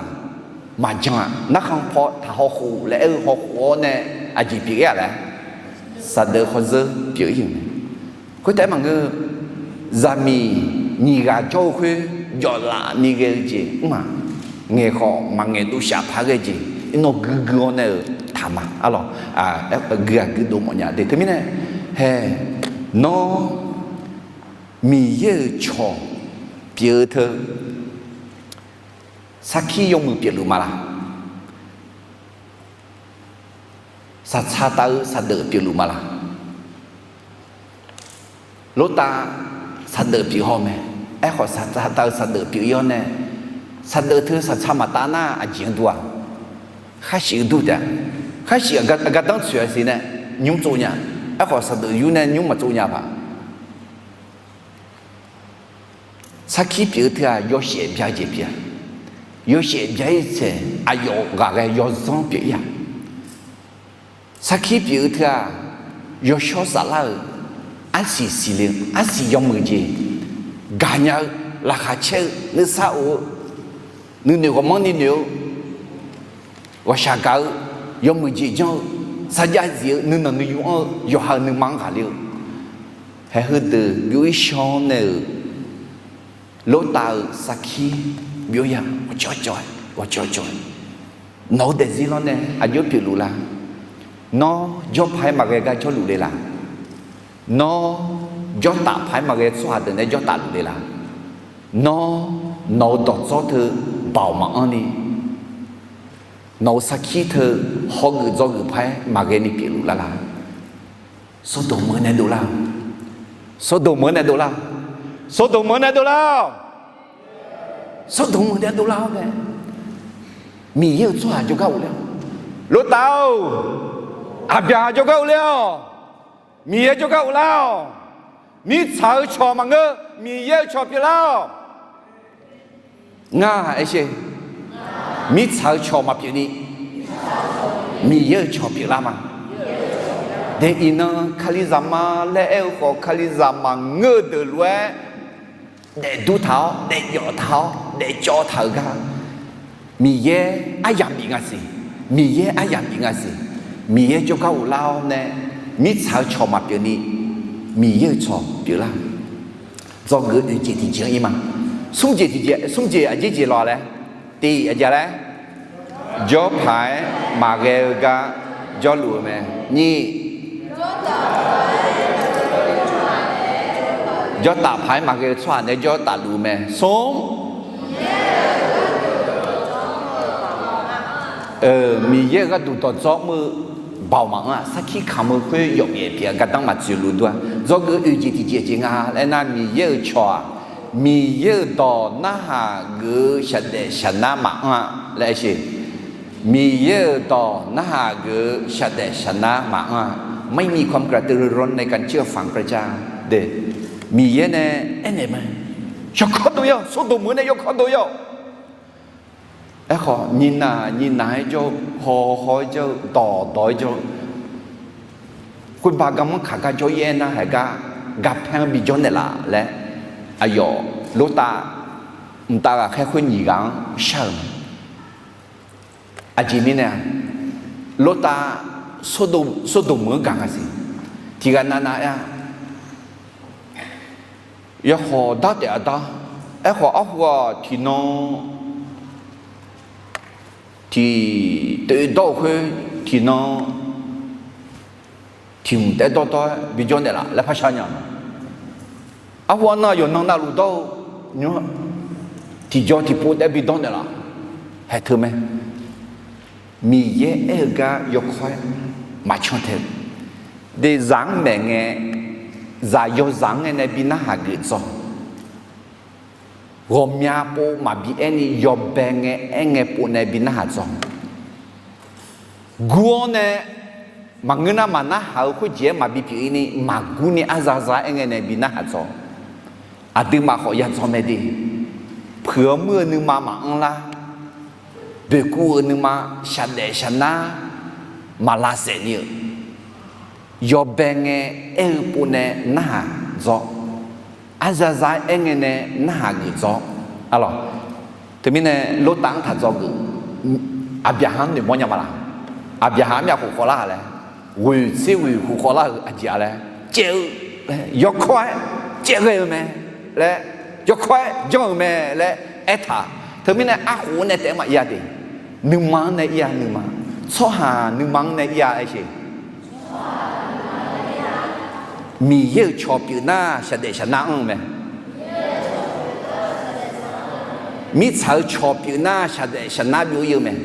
maqjan-aq, narkhan paw taq hawkhof laer aer-eu hawkhof-awr nae aqjeq pyeuf-ir-a laer, saqdeuq khawf zeur pyeuf-ir-euq mae. Khoertaef-aer maqngeur, zaqmiq nyiq ghaq jawr-eu khoer jawflaf ni ghae-eu jeq mr-aq, ngaeq khawf maqngaeq dovshaf paq ghae jeq, iqnan guigui-awr nae-euq taq ma. Arlawq, guiqghaq guiqdov mawfnya de. Teumirnae, hae, nawr Miqyaer-euq cawq pyeuf-eu teu sarkir yawmuiq pyeufluf ma laq? Saqtsaq taf-eu saqdeuq pyeufluf ma laq? Lortav saqdeuq pyeuf haw mae. Aerkhawf, saqtsaq taf-eu saqdeuq pyeuf-ir-awr nae, saqdeuq teu saqtsaq maqtaf nar aqjeq-anr dur-aq, khar shif-eu dur taef-a. Khar shif-aq, gardanr tsoeq-a siq nae nymr tsov nya. Aerkhawf, saqdeuq yur nae nymr maqtsov nya paq. Sarkir pyeuf-eu teu-aq, yawshaef bya-eu jeq pyeuf-a. Yawshaef bya-ir tsaeq aqyawf ghaq ghae yawzanr pyeuf-ir-a. Sarkir pyeuf-eu teu-aq, yawshawr saflar-euq, arsiq siqle-eu, arsiq yawmuiq jeq gaqnya-eu, laqkhaq caer-eu, nuisar of-eu, nuinoeq ghawqmanrni noeq-eu, ghawqshaq gaq-eu, yawmuiq jeq janr-eu, sarjax zif-eu, nuinanq nuiyu anr-eu, yawqha-euq nuima-anr ghaqler-eu, haeq heudeuq byov-ir shaw nae-euq Lortav-euq sarkir byov-ir-a. Ghawqcawq cawq-aer, ghawqcawq cawq-aer, nawq-eu daefzir lawr nae aqjox pyeufluf la? Nawr jawrpaq-aer maqghae gar jawrluf le la? Nawr jawrtaf paq-aer maqghae tsawrhaq deuq nae jawrtaf luf le la? Nawr, nawq-eu dawqdzawr teu baoq maqanr ni, nawq-eu sarkir teu hawgeuf dzawgeuf paq-aer maqghae ni pyeufluf lar la? Sawrdoq meuq-eu nae dovlar-awq. Sawrdoq meuq-eu nae dovlar-awq. Sawrdoq meuq-eu nae dovlar-awq. Sawrdoq meuq-eu nae dovlar-awr nae, Miqyaer-euq tsawrhaq jawrgar ghofler-awq. Lortav-or, Aqbyaqhaq jawrgar ghofler-awq. Miqyaer jawrgar ghoflar-awq. Mirtsaq-eu cawq maqngeur, Miqyaer-euq cawq pyeuflar-awq. Ngar aer sher, mirtsaq-eu cawq maqpyeuf ni, Miqyaer-euq cawq pyeuflar ma. De iqnan Kalizaq ma laer aer-eu khawf, Kalizaq maqngeur-eu deuq lof-aer daefdur taq-awr, daefjawf taq-awr, daefcawv taq-euq gar, Miqyaer aryamq bif nga siq. Miqyaer aryamq bif nga siq. Miqyaer jawrgar ghoflar-awr nae, mirtsaq-eu cawq maqpyeuf ni, Miqyaer-euq cawq pyeuflar. Dzawgeuf oeq jeq tiqjeq-anr ir ma. Smr jeq tiqjeq, smr jeq aqjeq jeq lawq laer, tiq aqjeq laer, jawrpaq-aer maqghae-eu gar jawrluf-eu mae. Nyiq, jawrtaf paq-aer maqghae-eu tsawrhaq nae jawrtaf luf-eu mae. Smr, Miqyaer-euq gharduq dawqdzawr mr-eu baoq maqanr-aq, sarkir kamq-eu khoer yawf ngaef pyeuf-a, gardanr maqtsoeq luf dur-a. Dzawgeuf oeq jeq tiqjeq jeq nga laer nar, Miqyaer-euq cawq-aq, Miqyaer-euq dawq narhaq geuf-eu shaqdaef shaqnar maqanr-a laer aer sher. Miqyaer-euq dawq narhaq geuf-eu shaqdaef shaqnar maqanr-a. ไม่มีความกระตือรือร้นในการเชื่อฟังพระเจ้า de. Miqyaer nae aernaeq mae, yawkawr dov-ir-awq, Sawrdoq meuq-eu nae yawkawr dov-ir-awq. Aerkhawf, nyinaq nyinaq-aer jawr-eu, haw haw-aer jawr-eu, dawq dawq-aer jawr-eu, khoerbav garmanr kaq gar jawr-ir aernar, haeq gar garpaer-anr bijawr naeqlaf laer, aqyawf Lortav mqtav ghaqkhaer khoer nyiq ghaq-anr shar-euq mae. Aqjeq mirnae-aq, Lortav Sawrdoq meuq-anr gaq nga siq. Tiqghaq navnav aer-a, yawkhawf dar taef-a dar. Aerkhawf, arhu-aq, tiqnan tiq toeqdawr-euq khoer, tiqnan tiq hmq taef dawrdawr-aer bijawr naeqlaf laer par shar nya-a. Arhu-anr nar yawqnan navluf dawr-eu nymr-anr tiqjaw tiqpov taef-aer bidawr naeqlaf. Haeq teu mae. Miqyaer aer-eu gar yawkawr-aer maqcan tae-eu. Deuq zaq-anr maeq ngae, zaq yawzaq-anr ngae nae bi narhaq geuf dzawr. Ghawqmya pov maqbi aer ni yawbae ngae aer ngae pov nae bi narhaq dzawr. Gur-awr nae maqngeur nar maqnarhaq-eu khoerjeq-aer maqbi pyeuf-ir ni maqgur ni arzaza aer ngae nae bi narhaq dzawr. Aqduimaf khawf ya dzawr mae de. Puiq-awr muir-eu nuima maqanr lar. Boeqkuv-eu nuima, shaqdaef shaqnar maqlavsaef ni-euq, yawbae ngae aer-eu pov nae narhaq dzawr. Arzaza aer ngae nae narhaq geuf dzawr. Arlawq, teumirnae Lortav-anr taq dzawgeuf. Aqbyaqhaq-anr noeqmawr nya ma laq? Aqbyaqhaq-anr myaq khof khawvlar-a laer, ghoeq tser ghoeq khof khawvlar-euq aqjeq-a laer, caev-eu, yawkawr-aer caev ghae-eu mae laer, yawkawr-aer janr-euq mae laer aertaq. Teumirnae arkhof-anr nae taef-aer maqir-a de. Nuima-anr nae ir-a, nuima. Tsawrhaq nuima-anr nae ir-a aer sher. Miqyaer-euq cawq pyeuf nar shaqdaef shaqnar anr-eu mae. Mirtsaq-eu cawq pyeuf nar shaqdaef shaqnar byov-ir-eu mae.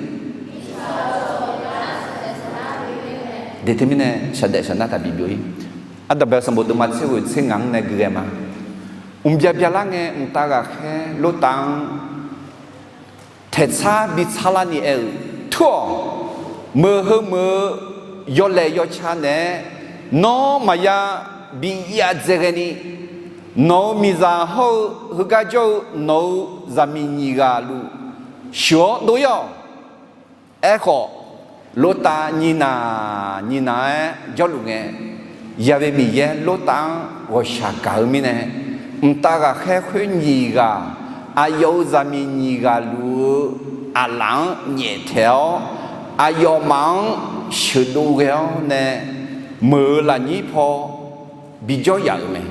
De teumirnae shaqdaef shaqnar taqbi byov-ir. Ardanqbae sanqbof deuvma tser ghoeq tser ngaq-anr nae gui ghae ma. Mqbya byalar ngae mqtav ghaqkhaer Lortav-anr taeqtsar bi tsarlar ni aer-euq, Tur-awq. Meuq heu meuq-eu yawlaeq yawca naeq-aer nawr maqya bi yav dzae ghae ni, nawq-euq miqzaq hawr-eu heugar jawr-eu nawq-euq zaqmiq nyiq ghaq luf sheuq-awr dov-ir-awq. Aerkhawf, Lortav nyinaq nyinaq-aer jawrluf ngae, Yabe Miqyaer Lortav-anr ghawqshaq gaq-eu mirnae, mqtav ghaqkhaer khoer nyiq ghaq, aqyawf-euq zaqmiq nyiq ghaq luf-eu aqlaf-anr nyaeftaeq-awr, aqyawfmaf-anr sheuqdov ghae-awr nae meuq-eu lafnyir paw bijawr yaf-euq mae.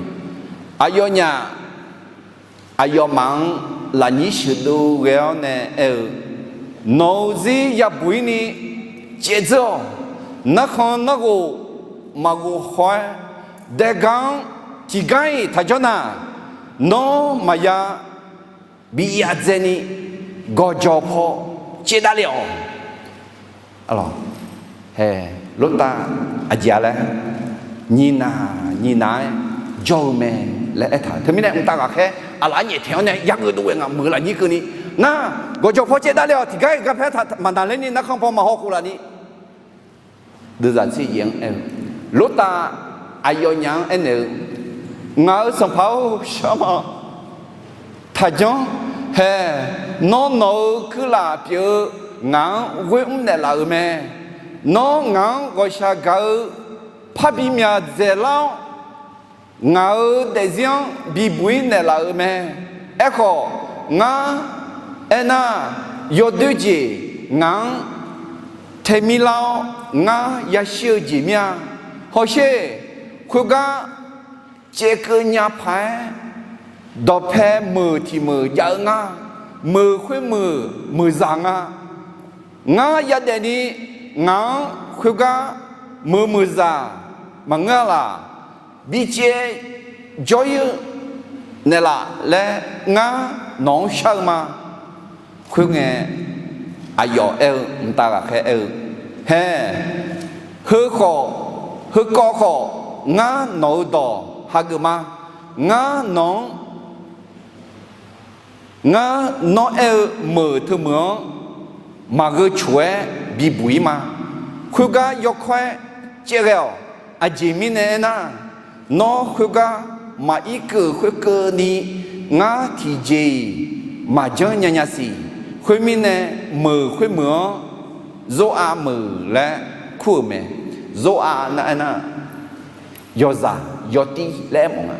Aqyawfnyaf aqyawfmaf-anr lafnyir sheuqdov ghae-awr nae aer-eu, Nawq-euq zir yabuq-ir ni caevdzeur-awq. Narkhan narghof maqghof haw-aer, daega-anr tiqgar-iq taqjanr nar, nawr maqya bi yadzaeni gawqjawq paw caevdav le-awq. Hae, Lortav aqjeq-a laer, nyiq naq nyiq naq-aer jawr-eu mae laer aertaq-euq. Teumirnae mqtav ghaqkhaer aqlaf-anr nyaeftaeq-awr nae yageuf dov ghae nga meuq lafnyir keuvni, nar, gawqjawq paw caevdav le-awq, tiqgar-iq garpaer taq maqnaq lerni narkhan paw maqhaw khof laf ni. Deuvzaq tser yaef-anr aer-eu, Lortav aqyawfnyaf-anr aernaeq-eu, Ngaq-euq sanqpaq-or, shar ma. Taqjanr. Hae, nawr nawq-euq kuirlaf pyeuf-eu ngaq-anr ghoer mr naeqlaf-euq mae. Nawr ngaq-anr ghawqshaq gaq-eu parbi myaq dzaeqlar-awr, ngaq-euq daefzir-anr bibuq-ir naeqlaf-euq mae. Aerkhawf, ngar aernar, yawdoer jeq ngaq-anr taemir lar-awr, ngar yashir-eu jeq mir-a. Hawsher, khoergar caevkeuv nya paq-aer, dawqpae meuq tiq meuq jav-eu ngar, meuq khoermeuq meuqzaq nga. Ngar yadaef ni ngaq-anr khoergar meuq meuqzaq maqngeur-a laq, bicaev jawr-ir-eu naeqlaf laer ngar nawq-anr shar-eu ma. Khoerngae, aqyawf aer-eu, mqtav ghaqkhaer aer-eu, Hae, heu khawf, heukawv khawf, ngar nawq-euq dawq hageuf ma. Ngar nawq-anr, ngar nawr aer-eu meuq teumeuq-anr maqgheu coq-aer bibuq-ir ma. Khoergar yawkawr-aer caev ghae-awq. Aqjeq mirnae aernar, nawr khoergar maqir keuv khoerkeuvni, ngar tiqjeq-iq maqjanr nyanya siq. Khoermirnae, meuq khoermeuq-anr Zor-a meuq laer kur-euq mae. Zor-a nar aernar, yawzaq yawtir laer aermawf nga.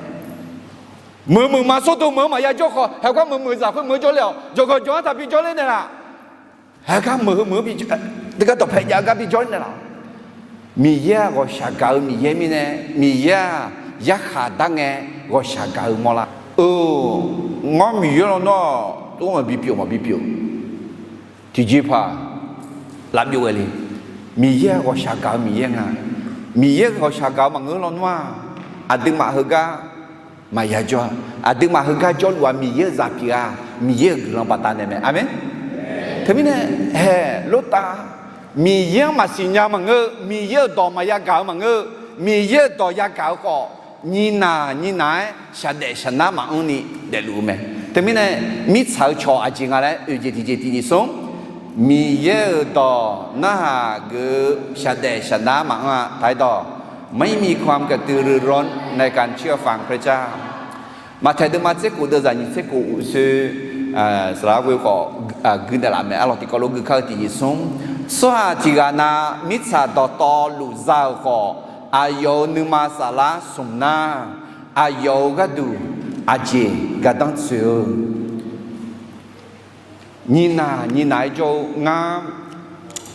Meuq meuq ma sawrdo meuq-anr maqya jawr khawf, haegar meuq meuqzaq khoermeuq-anr jawrle-awq. Jawqgawq jawq-anr taqbi jawrler naeqlaf. Haegar meuq heu meuq-anr bi, teugar dawqpae jav-eu gar bi jawrler naeqlaf. Miqyaer-aq ghawqshaq gaq-eu Miqyaer mirnae, Miqyaer-aq yarkhaq dar ngae ghawqshaq gaq-eu mawrlar. Eu, ngar Miqyaer lawnmr-aq, tov-anr bi pyeuf maqbi pyeuf. Tiqjeqpaq lavbyov ghae le. Miqyaer-aq ghawqshaq gaq-eu Miqyaer nga. Miqyaer ghawqshaq gaq-eu maqngeur lawnmr-aq, aqduimaf heugar maqya jawr-a. Aqduimaf heugar jawrluf-aq Miqyaer-euq zaq pyeuf-a. Miqyaer-euq guiqlanq baqdanae mae. Aqmeq. Teumirnae, hae, Lortav, Miqyaer-anr maqsiq nya maqngeur-eu, Miqyaer-euq dawq maqya gaq-eu maqngeur-eu, Miqyaer-euq dawq yagaq-eu khawf, nyiq naq nyiq naq-aer shaqdaef shaqnar maqanr ni daefluf-eu mae. Teumirnae, mirtsaq-eu cawq aqjeq nga laer oeq jeq tiqjeq tiqjeq smr, Miqyaer-euq dawq narhaq geuf-eu shaqdaef shaqnar maqanr-a. Taqdawq, ไม่มีความกระตือรือร้นในการเชื่อฟังพระเจ้า Maqtaeq deuvma tser kof deuvzaq nyiq tser kof uqsoer, saqlaq ghoe khawf gui naeqlaf mae. Arlawq tiqkawv lof gui kar-eu tiqjeq smr, tsawrhaq tiq ghaq na mirtsaq dawqtawvluf za-euq khawf, aqyawf-euq nuima saflar smq nar, aqyawf-euq gharduq aqjeq gardanr tsoeq-eu. Nyiq naq nyiq naq-aer jawr-eu ngar,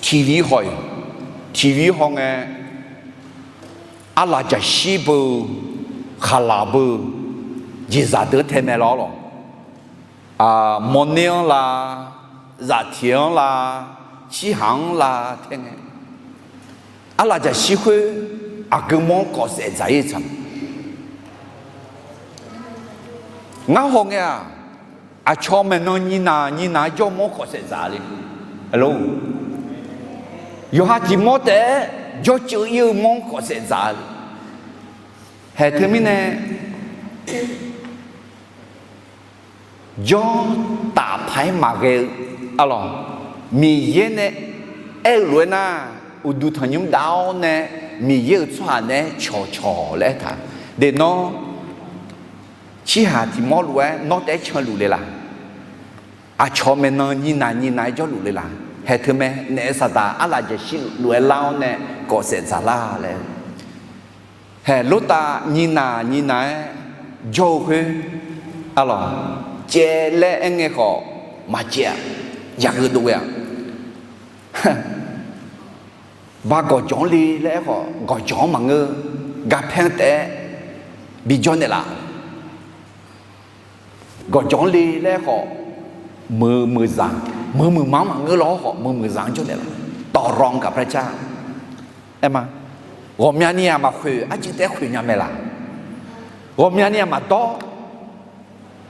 tiqvir haw-iq, tiqvir haw ngae, arlaq jaqshir beu, khaqlaq beu, jeqzaq deuq tae mae lawr lawq. Mawrner-anr la, zaftiq-anr la, cirhaq-anr la tae ngae, arlaq jaqshir khoer aqgeu mawr-anr kawf saef dzaq-ir tsaq. Ngar haw ngae-aq, aqcawq maeqnan nyiq naq nyiq naq-aer jawr mawr-anr kawf saef dzaq le. Yawqha tiq mawr taef-aer jawr ceuv-ir-eu mawr-anr kawf saef dzaq le. Haeq teumirnae, jawr taf paq-aer maqghae-eu, arlawq, Miqyaer nae aer-eu lof-aer nar, uqduq tanqnymr dav-awr nae Miqyaer-euq tsawrhaq naeq-aer cawqcawq laer aertaq. Deq nawr cirhaq tiq mawr lof-aer nawr taef-aer canluf le laq? Aqcawq maeqnan nyiq naq nyiq naq-aer jawrluf le laq? Haeq teumae naef-eu saqdaq arlaq jaqshir lof-aer lar-awr nae kawf saef dzaq lar laer. Haeq, Lortav nyinaq nyinaq-aer jawr-eu khoer, arlawq, caev laer aerngae khawf maqcaev-a, yaqgeuf dov ghae-aq. Ba gawqjawq-anr le laer aer khawf, gawqjawq-anr maqngeur, garpaer-anr taef-aer bijawr naeqlaf. Gawqjawq-anr le laer aer khawf, meuq meuqzaq, meuq meuqma-anr maqngeur law-awr khawf, meuq meuqzaq-anr jawr naeqlaf. ต่อรองกับพระเจ้า aer ma. Ghawqmyani-aq maqkhoeq, arcuiv taef-aer khoeq nya mae laq? Ghawqmyani-aq maqdawr,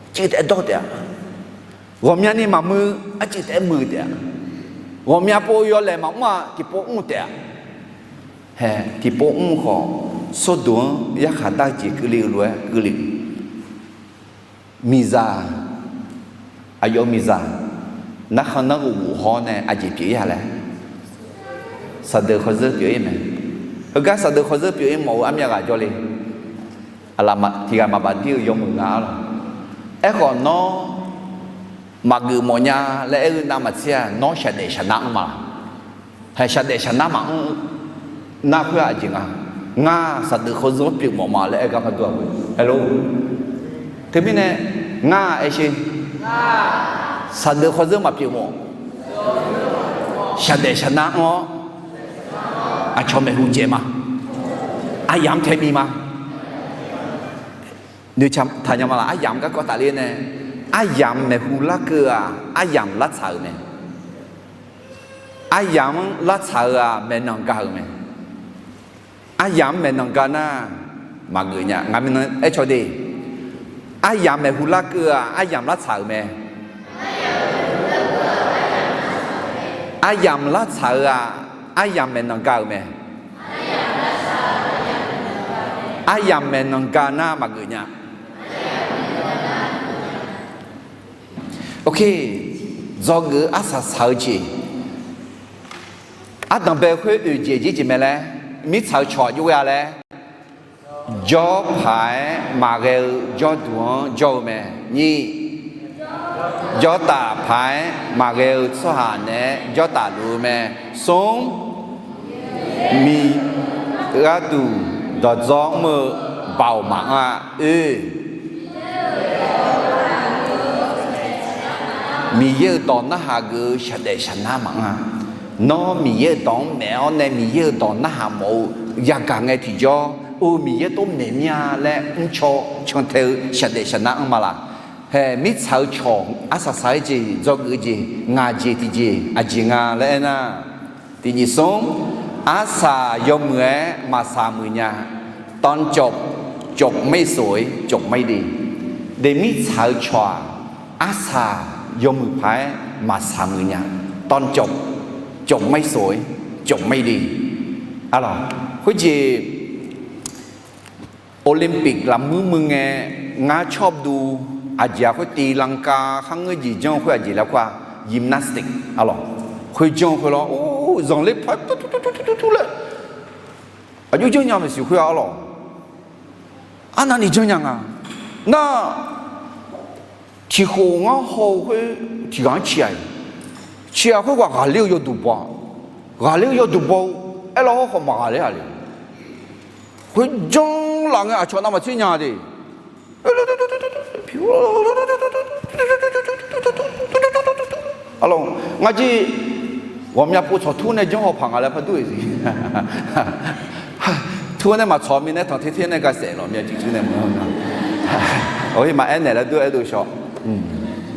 arcuiv taef-aer dawr taef-a. Ghawqmyani maqmuiq, arcuiv taef-aer muiq taef-a. Ghawqmya pov yawlaeq maqmr-aq, tiqpov mr taef-a. Haeq, tiqpov mr khawf, Sordoq-anr yarkhaq dar-eu jeq keuvle-eu lof-aer keuvle. Miqzaq, aqyawf-eu miqzaq, narkhan nanrghof ghof haw-awr nae aqjeq pyeuf-ir-a laer, saqdeuq khawzeur pyeuf-ir mae. Heugar saqdeuq khawzeur pyeuf-ir mawf-eu armyav ghaq jawrle. Aqlaf tiqghaq maqbaf dir-eu yawmuiq nga-ar lawq. Aerkhawf, nawr maqgeuf mawfnya laer aer-eu navmaqtser-aq, nawr shaqdaef shaqnar anr ma laq? Haeq, shaqdaef shaqnar maqanr nar khoer-aq aqjeq nga. Ngar saqdeuq khawzeur-anr pyeuf mawf ma laer aer gar par dur-a. Haeq lor. Teumirnae, ngar aer sher, saqdeuq khawzeur maqpyeuf mawf, shaqdaef shaqnar anr-awr, aqcawq maeqhu caev ma. Aryamq tae bi ma. Noeqtaq nya ma laq? Aryamq garkawv tafler nae, aryamq maeqhu larkeuv-aq, aryamq lartsaq-euq mae. Aryamq-anr lartsaq-eu-aq, maeqnan ga-euq mae. Aryamq-anr maeqnan ga nar, maqgeuf nya. Ngaq mirnan aer caw de. Aryamq maeqhu larkeuv-aq, aryamq lartsaq-euq mae. Aryamq lartsaq-eu-aq, aryamq maeqnan ga-euq mae. Aryamq maeqnan ga nar maqgeuf nya. Ok, dzawgeuf-eu arsaq saq-eu jeq, ardanqbae khoer oeq jeq jir jeq mae laer, mirtsaq-eu cawq aqjox ghae-a laer, jawr paq-aer maqghae-eu jawrduq-anr jawr-eu mae. Nyiq, jawrtaf paq-aer maqghae-eu tsawrhaq naeq-aer jawrtaf luf-eu mae. Smr, miqgharduq dawqdzawr mr-eu baoq maqanr-a. Oe, Miqyaer-euq dawq narhaq geuf-eu shaqdaef shaqnar maqanr-a. Nawr Miqyaer-euq dawq-anr maef-awr nae Miqyaer-euq dawq narhaq mawf-eu yagaq ngae tiqjawr, o, Miqyaer tov maeq mir-a laer mrcaw cantae-eu shaqdaef shaqnar anr ma laq? Haeq, mirtsaq-eu cawq arsaq saq-aer jeq, dzawgeuf-eu jeq, ngaq jeq tiqjeq aqjeq nga laer aernar, tiqnyif smr, arsaq yawmuiq-aer maqsaq muiq nya. ตอนจบ จบไม่สวย จบไม่ดี. De, mirtsaq-eu cawq-aq, arsaq yawmuiq paq-aer maqsaq muiq nya. ตอนจบ จบไม่สวย จบไม่ดี. Arlawq, khoerjeq Olympic lafmuir muiv ngae, ngar cawr duq, aqjeq-aq khoer ตีลังกา kharngeur jeq janr khoer aqjeq laer khoer-aq, gymnastic arlawq. Khoer janr khoer lawr, or, zanqler paq-aer tur tur tur tur laer, aqjox janrnya maeqsiq khoer-a arlawq. Arnavni janrnya nga. Nar, tiqkhof ngar haw-eu khoer tiqghaq-anr ciq-aq, ciq-aq khoerghaq ghaqler-eu yawduq baw-a. Ghaqler-eu yawduq baw-eu, aerlar hawrkhawf maqghaqler-a le. Khoer janr laf ngae aqcawq navmaqtser nya de. Arlawq, ngar jir ghawqmya pov tsawq tur nae janr haw paq nga laer par dur-iq siq. Tur nae maqtsawq mirnae tanqter ter nae gavsaef lawq mya ciqcur nae maqngeur. Maqaer naeq laer dur-aer dov shaw.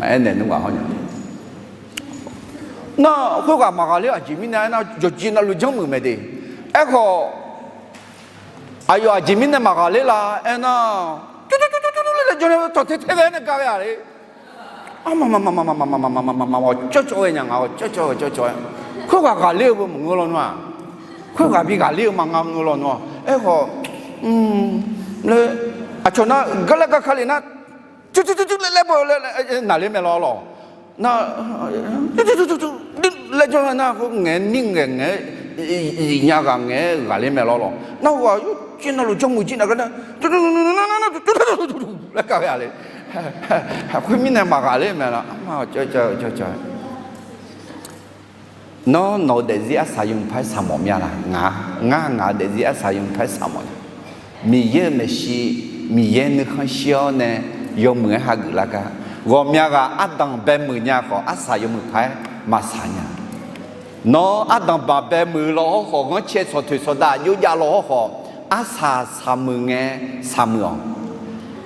Maqaer naeq nmr ghaq hawr nya. Nar khoerghaq maqghaqler aqjeq mirnae aernar, yawqjeq navluf janrmuiq mae de. Aerkhawf, aqyawf aqjeq mirnae maqghaqler la aernar, tur tur tur tur laer janr-aer tanqter ter ghae nae gaghae-aq le. Arma ma ma ma ma ma ma ma ma ma ma ma, awq cawv cawv-aer nya nga, awq cawv cawv-aer cawv cawv-aer. Khoerghaq ghaqler-eu beu maqngeur lawnmr-aq. Khoerghaq bi ghaqler-eu ma nga ngeur lawnmr-aq. Aerkhawf, laer, aqcawq nar garlaer garka le nar, tur tur tur tur laer laer beu laer naqler mae lawr lawq. Nar, laer janr-aer nar, khoerngae nir ngaeq ngaeq-aer, iqnya ghaq ngaeq-aer ghaqler mae lawr lawq. Nar ghaq yawqjeq navluf janrmuiq jir naq gar nar, laer kar ghae-a le. Khoermirnae maqghaqler mae lawr. Nawr nawq-eu daefzir arsaq yawmuiq par-aer saqmawf mya laq? Ngaq, ngar ngaq-eu daefzir arsaq yawmuiq par-aer saqmawf nya. Miqyaer-euq maeqshi, Miqyaer nuikhanr shir-awr nae yawmuiq-aer hageuf lar gar. Ghawqmya ghaq ardanq baemuiq nya khawf, arsaq yawmuiq paq-aer maqsaq nya. Nawr ardanq baq baemuiq law hawr khawf, ghanrcae tsawqtoeq tsawqdav aqjox jav law hawr khawf, arsaq saqmuiq ngae saqmuiq-awq.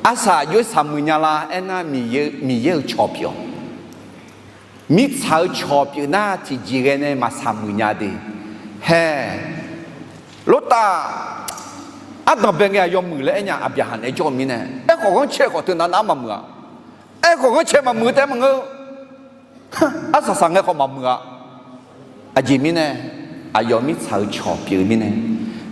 Arsaq aqjox-aer saqmuiq nya la aernar, Miqyaer-euq cawq pyeuf-awq. Mirtsaq-eu cawq pyeuf nar, tiqjeq ghae nae maqsaq muiq nya de. Hae, Lortav ardanq bae ngae-aq yawmuiq laer aernya, Aqbyaqhaq naeq-aer jawr-eu mirnae. Aerkhawf ghanrcae khawf teunav nav-aer maqmuiq-a. Aerkhawf ghanrcae maqmuiq taef-aer maqngeur. Arsaq saq ngae khawf maqmuiq-a. Aqjeq mirnae, aqyawf mirtsaq-eu cawq pyeuf-eu mirnae.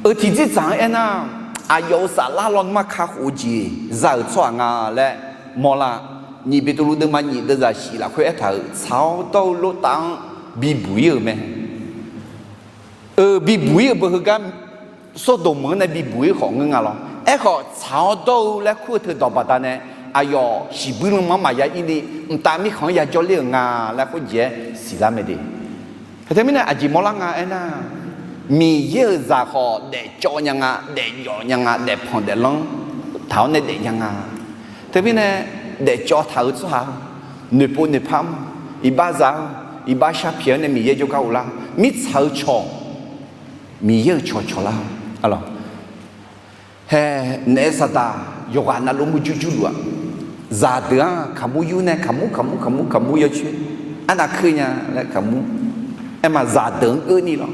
Eu tiqjir dzaq-anr aernar, aqyawf-euq saflar lawnmr-anr kakhof-eu jeq za-euq tsawrhaq nga laer mawrlar. Nyiq Beqtuvluv deuvma nyiq deuvzaq shif lafkhoer aertaq-euq tsaq-awr dawr-eu Lortav-anr bibuq-ir-euq mae. Eu, bibuq-ir-euq beu heugar, Sawrdoq meuq-anr nae bibuq-ir khawf ngeur nga lawr. Aerkhawf tsaq-awr dawr-eu laer kur-eu teudawq baqdanae, aqyawf shiqbuir lanma-anr maqya ir ni, mqtav mirkhanq-anr yajawr ler-euq nga laer khoerjeq-aer siqlar mae de. Heu teumirnae aqjeq mawrlar nga aernar, Miqyaer-euq zaq khawf daefcawv nya nga, daefjawf nya nga, daefpanq daeflanr taq-awr nae daef nya nga. Teumirnae daefcawv taq-eu tsawrhaq-eu, noeqpov noeqpar-anr, iqbax za-eu, iqbax sharpyaeq-awr nae Miqyaer jawrgar uvlar. Mirtsaq-eu cawq, Miqyaer-euq cawq cawqlar-awq. Hae, naef saqdaq yawqghaq navluf murjur jurluf-aq, zaqdeuq-anr kaqmur yur nae kaqmur kaqmur kaqmur kaqmur yawcoer, arnav keuv nya laer kaqmur. Aerma zaqdeuq-anr keuvni lawr.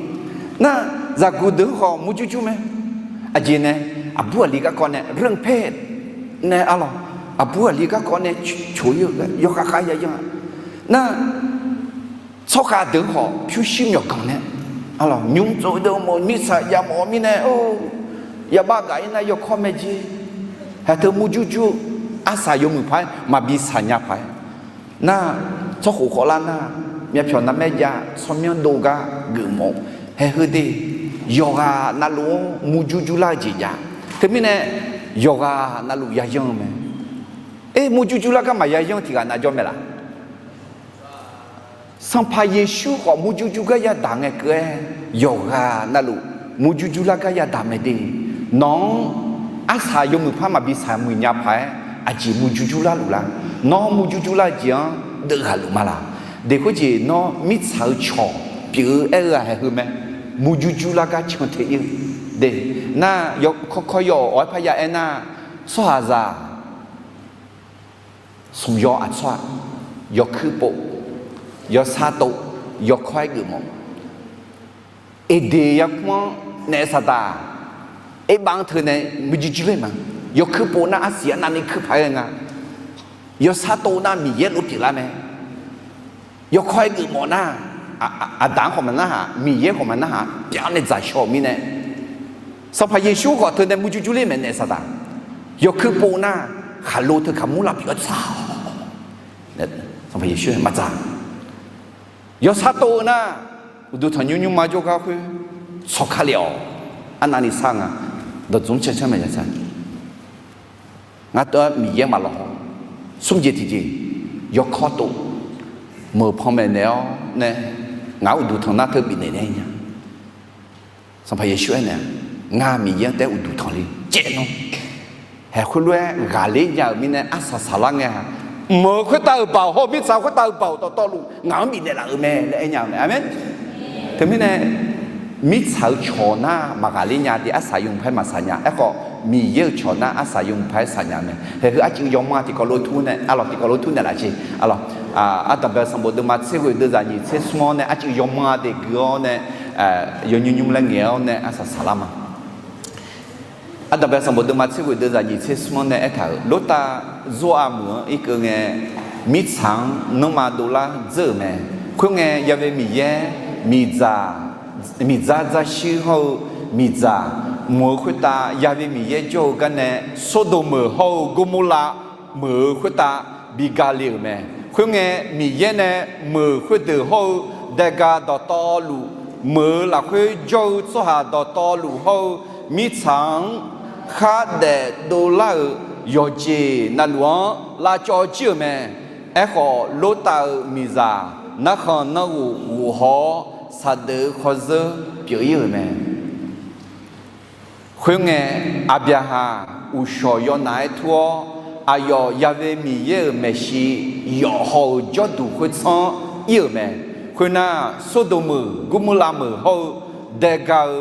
Nar, zaqguq deuq-anr khawf murjur jur mae. Aqjeq nae, aqbur aqli garkawv nae เรื่องเพศ nae arlawq, aqbur aqli garkawv nae coq ir-eu yawkhav khav yayan-a. Nar, tsawrkhav deuq-anr khawf pyurshuir myawqganq nae arlawq, nymr tsov deuq mawf mirtsaq yamawf-eu mirnae, yabax gaq-ir nar yawkawr mae jer. Haeq teu murjur jur-eu arsaq yawmuiq paq-aer maqbi saqnya paq-aer nar, tsawrkhof khawvlar nar, myavpyawq narmaer jav tsawrmyanr dov gar geufmawf-eu. Haeq heu de, yawqghaq navluf-anr murjur jurlar-eu jeq jav. Teumirnae yawqghaq navluf yayanr-eu mae. Aer, murjur jurlar gar maqya yanr tiq ghaq nav jawr mae laf? Sanqpaq Yeqsur khawf murjur jur gar yadaq ngae keuv-aer, yawqghaq navluf murjur jurlar gar yadaq mae de. Nawq-anr arsaq yawmuiq paq maqbi saqmuiq nya paq-aer aqjeq murjur jurlar luf lar? Nawr murjur jurlar-eu jeq-anr deuvghaq luf ma laq? Deq khoerjeq nawr mirtsaq-eu cawq pyeuf-eu aer-eu-aq haeq heu mae. Murjur jurlar gar cantae ir-eu de. Nar, yawkawr kawr yaw-awq, awq-aer parya aernar, tsawrhaqzaq smq yaw aqtsawr-aq, yawkuir pov, yawsar tov, yawkawr-aer geufmawf. Eqdeq yarkmr-anr naef saqdaq, erbav-anr teunae murjur jur ler ma. Yawkuir pov nar arsiq arnavni kuir paq-aer ghae nga. Yawsar tov nar Miqyaer lof pyeuflar mae. Yawkawr-aer geufmawf nar, aqdaq-anr khawf maqnarhaq, Miqyaer khawf maqnarhaq, pyar nae dzaqshawr-euq mirnae, Sanqpaq Yeqsur khawf teunae murjur jur ler mae naef saqdaq. Yawkuir pov nar, khaqlo teu kaqmur lavpyawv-aer tsaq-awq. Sanqpaq Yeqsur maqdzaq. Yawsar tov-eu nar, uqduq tanqnymr nymrma jawrgar khoer tsawq ka lef-awq. Arnavni sar nga. Dawqdzmq cancan maeqya sar. Ngar tov-aer Miqyaer maqlawq haw. Smr jeq tiqjeq, yawkawr tov, meuq panmaeq naeq-awr nae, ngaq-anr uqduq tanq nar teu bifnaeq naeq nya. Sanqpaq Yeqsur aernaeq-a, ngar Miqyaer-anr taef-aer uqduq tanq le caev nawr. Haeq khoerlof-aer ghaqler nya-euq mirnae arsaq saqlar ngae-aq, meuq-eu khoertav-euq baoq hawr-eu mirtsaq khoertav-euq baoq dawqtawvluf ngaq-anr bifnaeq laf-euq mae laer aer nya-eu mae. Aqmeq. Teumirnae mirtsaq-eu cawq nar maqghaqler nya de, arsaq yawmuiq paq-aer maqsaq nya. Aerkhawf Miqyaer-euq cawq nar arsaq yawmuiq paq-aer saqnya mae. Haeq heu arcuiv yawmanr tiqkawv lof tur nae arlawq, tiqkawv lof tur naeq laf jeq arlawq. Ardanqbae sanqbof deuvma tser ghoeq deuvzaq nyiq tser smr-awr nae arcuiv yawmanr de gui-awr nae, yawnymr nymr laer ngaeq-awr nae arsaq saqlar ma. Ardanqbae sanqbof deuvma tser ghoeq deuvzaq nyiq tser smr-awr nae aertaq-euq, Lortav Zor-aq meuq-anr irkeuv ngae, mirtsaq-anr nanrma dovlar dzeur-euq mae. Khoerngae, Ya've Miqyaer miqdzaq, miqdzar dzarshuir hawr-eu miqdzaq mq-eu khoertav, Ya've Miqyaer jawr-eu garnae, Sordoq meuq hawr-eu Gormorlav meuq-eu khoertav bi ga le-euq mae. Khoerngae, Miqyaer nae meuq khoerdeuq hawr-eu daega dawqtawvluf, meuq-eu lafkhoer jawr-eu tsawrhaq dawqtawvluf hawr-eu mirtsaq-anr khardaef dovlar-euq yawqjeq navluf-anr lavcawv jir-euq mae. Aerkhawf, Lortav-euq miqzaq narkhan nanrghof ghof haw-awr, saqdeuf-eu khawrzeur pyeuf ir-euq mae. Khoerngae, Aqbyaqhaq uqshawq yawnaf-aer tur-awr, aqyawf yaghae Miqyaer-euq maeqshi yawf haw-euq jawrduq khoertsanr-anr ir-euq mae. Khoernar, Sordoq meuq, Gurmurlav meuq hawr-eu daega-eu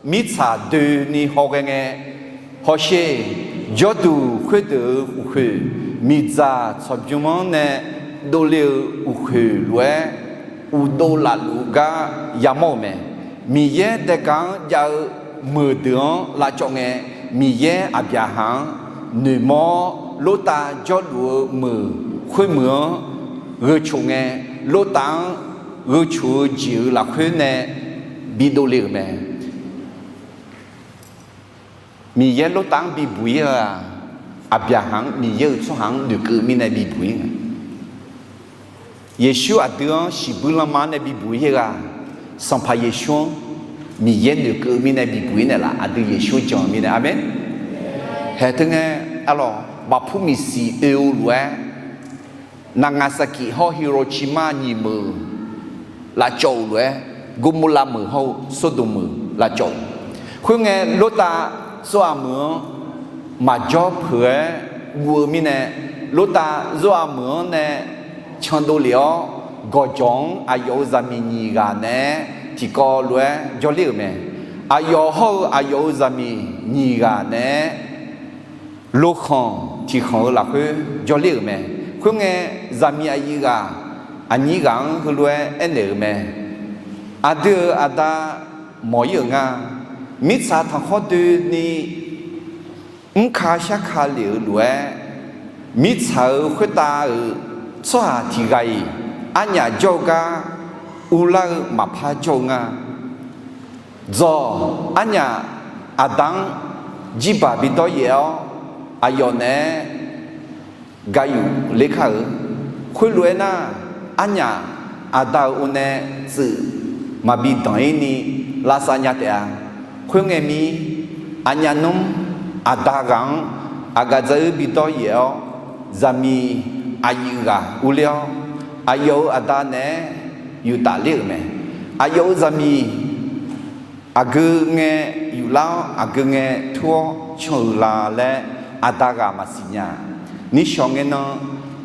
mirtsaq doeni hawghae ngae, hawsher, jawrduq khoerdeuq-euq uqkhoeq, miqdzaq tsawqbymr-anr nae dovle-eu uqkhoeq lof-aer, uqdov lafluf-eu gar yamawr-euq mae. Miqyaer daega-anr jav-eu meuqdeuq-anr lavcawv ngae, Miqyaer Aqbyaqhaq-anr noeqmawr-awr, Lortav jawrluf-eu meuq khoermeuq-anr gheu coq ngae, Lortav-anr gheu coq-eu jeq-euq lafkhoer nae bidov le-euq mae. Miqyaer Lortav-anr bibuq ir-eu-aq, Aqbyaqhaq-anr Miqyaer-euq tsawrhaq-anr noeqkeuv mirnae bibuq ir nga. Yeqsur aqdui-anr shiqbuir lanma-anr nae bibuq ir-eu-aq, Sanqpaq Yeqsur-anr Miqyaer noeqkeuv mirnae bibuq ir naeq laf, aqdui Yeqsur jan-eu mirnae. Aqmeq. Haeq teu ngae, arlawq, bafpur miqsiq oe-eu lof-aer, Nagasaki hawr Hiroshima nyiq meuq lavcawv-euq lof-aer, Gurmurlav meuq hawr-eu Sordoq meuq lavcawv-euq. Khoerngae, Lortav zawrhaq meuq-anr maqjawr peuq-aer guv-eu mirnae, Lortav zawrhaq meuq-anr nae candov lef-awr, gawqjawq-anr aqyawf-euq zaqmiq nyiq ghaq naeq-aer tiqkawv lof-aer jawrler-euq mae. Aqyawf hawr-eu aqyawf-euq zaqmiq nyiq ghaq naeq-aer lokhanq tiqkhanq-eu lafkhoer jawrler-euq mae. Khoerngae, zaqmiq aqyuif ghaq aqnyir ghaq-anr heulof-aer aernaeq-euq mae. Aqdui-euq aqda mawq ir-euq nga. Mirtsaq tanqkhawr doeni mrka sharka lef-euq lof-aer, mirtsaq-euq khoertav-euq tsawrhaq tiq ghaq-iq arnyaf jawr-eu gar uvlar-eu maqpar jawr-eu nga. Dzawq, arnyaf aqda-anr jirbaq bidawr yaef-awr, aqyawf naeq-aer gayuf ler kar-eu. Khoerlof-aer nar, arnyaf aqda-euq onae tsuif maqbi danq ir ni lavsav nya taef-a. Khoerngae mir, aqnyaf nmr aqda ghaq-anr aqgaf dzaruir bidawr yaef-awr, zaqmiq aqyuif ghaq urler-awr, aqyawf-euq aqda naeq-aer yuftaf ler-euq mae. Aqyawf-euq zaqmiq aqgeu ngae yuflar-awr, aqgeu ngae tur-awr can-euq la laer aqda ghaq maqsiq nya. Nishawq ngae nan,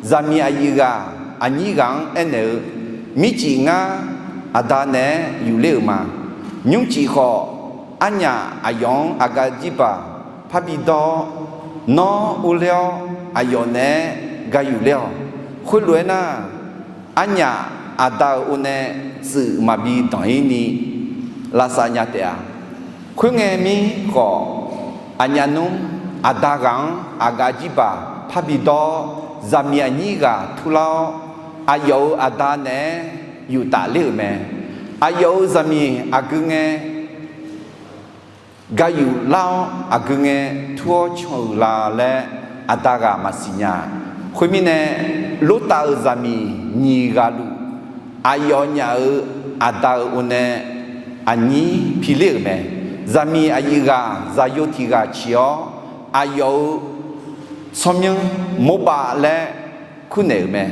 zaqmiq aqyuif ghaq aqnyir ghaq-anr aernaeq-eu, mircif ngar aqda naeq-aer yufler-euq ma. Nymrcif khawf, arnyaf aqyawf-anr aqgaf jirbaq parbi dawr-awr, nawr urler-awr aqyawf naeq-aer gayuf ler-awq. Khoerlof-aer nar, arnyaf aqda-euq onae tsuif maqbi danq ir ni lavsav nya taef-a. Khoerngae mir khawf, aqnyaf nmr aqda ghaq-anr aqgaf jirbaq parbi dawr-awr, zaqmiq aqnyir ghaq turlar-awr, aqyawf-euq aqda naeq-aer yuftaf ler-euq mae. Aqyawf-euq zaqmiq aqgeu ngae gayuf lar-awr, aqgeu ngae tur-awr can-euq la laer aqda ghaq maqsiq nya. Khoermirnae, Lortav-euq zaqmiq nyiq ghaq luf, aqyawfnyaf-euq aqda-euq onae aqnyir piler-euq mae. Zaqmiq aqyuif ghaq zaqyo tiq ghaq ciq-awr, aqyawf-euq tsawrmyanr Morbav laer kurnaeq-euq mae.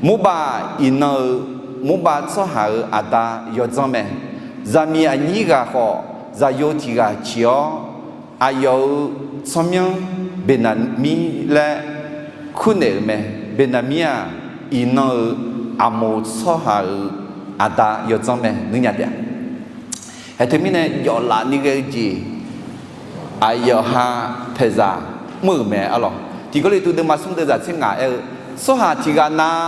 Morbav iqnan-euq Morbav tsawrhaq-euq aqda yawdzanr mae. Zaqmiq aqnyir ghaq khawf, zaqyo tiq ghaq ciq-awr, aqyawf-euq tsawrmyanr Beqnaqmir laer kurnaeq-euq mae. Beqnaqmir-aq, iqnan-euq Aqmoq tsawrhaq-euq aqda yawdzanr mae. Nuinya taef-a. Haeq teumirnae jawflaf ni ghae-eu jeq, aqyawf ha paeqzaq mr-euq mae arlawq. Tiq Gawrliqtu deuvma smr deuvzaq tser ngaq aer-eu, tsawrhaq tiq ghaq nav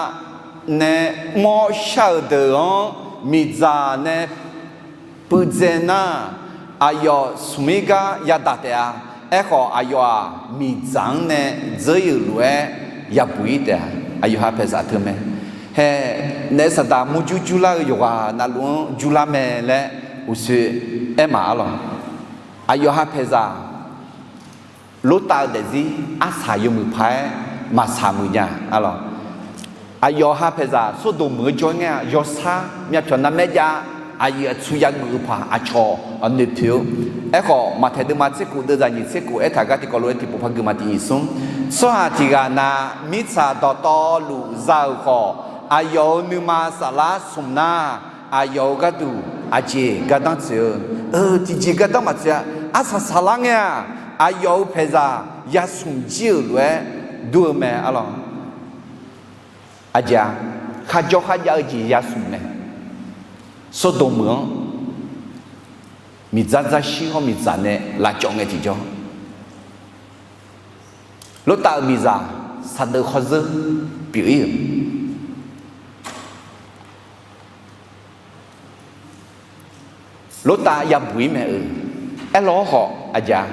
nae mr-awr shar-euq deuq-anr miqdzaq nae puivdzae nar, aqyawf smq ir gar yadaq taef-a. Aerkhawf, aqyawf-aq, miqdzaq-anr nae dzeur ir-euq lof-aer yabuq ir taef-a. Aqyawf ha paeqzaq teu mae. Hae, naef saqdaq murjur jurlar-eu yawqghaq navluf-anr jurlar mae laer uqshoe aer maq arlawq. Aqyawf ha paeqzaq Lortav-eu daefzir arsaq yawmuiq paq-aer maqsaq muiq nya arlawq. Aqyawf ha paeqzaq Sordoq meuq-eu jawr ngae-a, yawsar myavpyawq navmaer jav, aqyuif aqtsu yageuf-eu paq aqcawq noeqpoeq-eu. Aerkhawf, Maqtaeq deuvma tser kof deuvzaq nyiq tser kof aertaq gar tiqkawv lof-aer tiqpov par gui ma tiq nyiq smr. Tsawrhaq tiq ghaq nav mirtsaq dawqtawvluf za-euq khawf, aqyawf-euq nuima saflar smq nar, aqyawf-euq gharduq aqjeq gardanr tsoeq-eu, eu, tiqjeq gardanr maqtsoeq-a. Arsaq saqlar ngae-aq, aqyawf-euq paeqzaq yasmq jir-euq lof-aer dur-eu mae arlawq. Aqjeq-a, kharjawr kharjav-eu jeq yasmq mae. Sawrdo meuq-anr miqdzar dzarshir hawr miqdzaq nae lavcawv ngae tiqjawr, Lortav-euq miqzaq saqdeuv khawrzeur pyeuf-ir-euq Lortav yabuq-ir mae-euq. Aerlawr hawq aqjeq-a,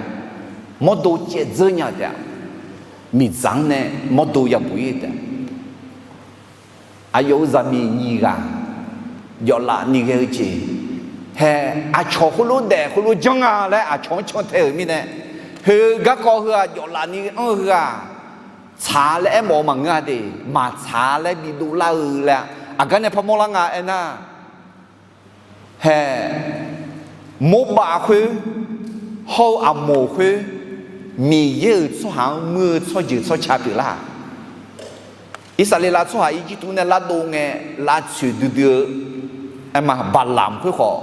mawrdo caevdzeur nya-eu taef-a. Miqdzaq-anr nae mawrdo yabuq-ir-eu taef-a. Aqyawf-euq zaqmiq nyiq ghaq jawflaf ni ghae-eu jeq, hae, aqcawq khoerlof daef khoerlof janr nga laer aqcawq-anr cantae-euq mirnae, heu garkawv heu-aq jawflaf ni anr-eu heu-aq, tsaq-a laer aermawf-eu maqngeur-a de, maqtsaq-a laer bidov lar-eu laer aqgar nae parmawr lar nga aernar, hae, Morbav khoer hawr-eu Aqmoq khoer Miqyaer-euq tsawrhaq-anr muir-eu tsawrjeuq tsawrca pyeuflar-aq, Irsaqleqlav tsawrhaq Irjirtuv nae lardov ngae lavtsoeq duidui-eu, aerma Baqlamq khoer khawf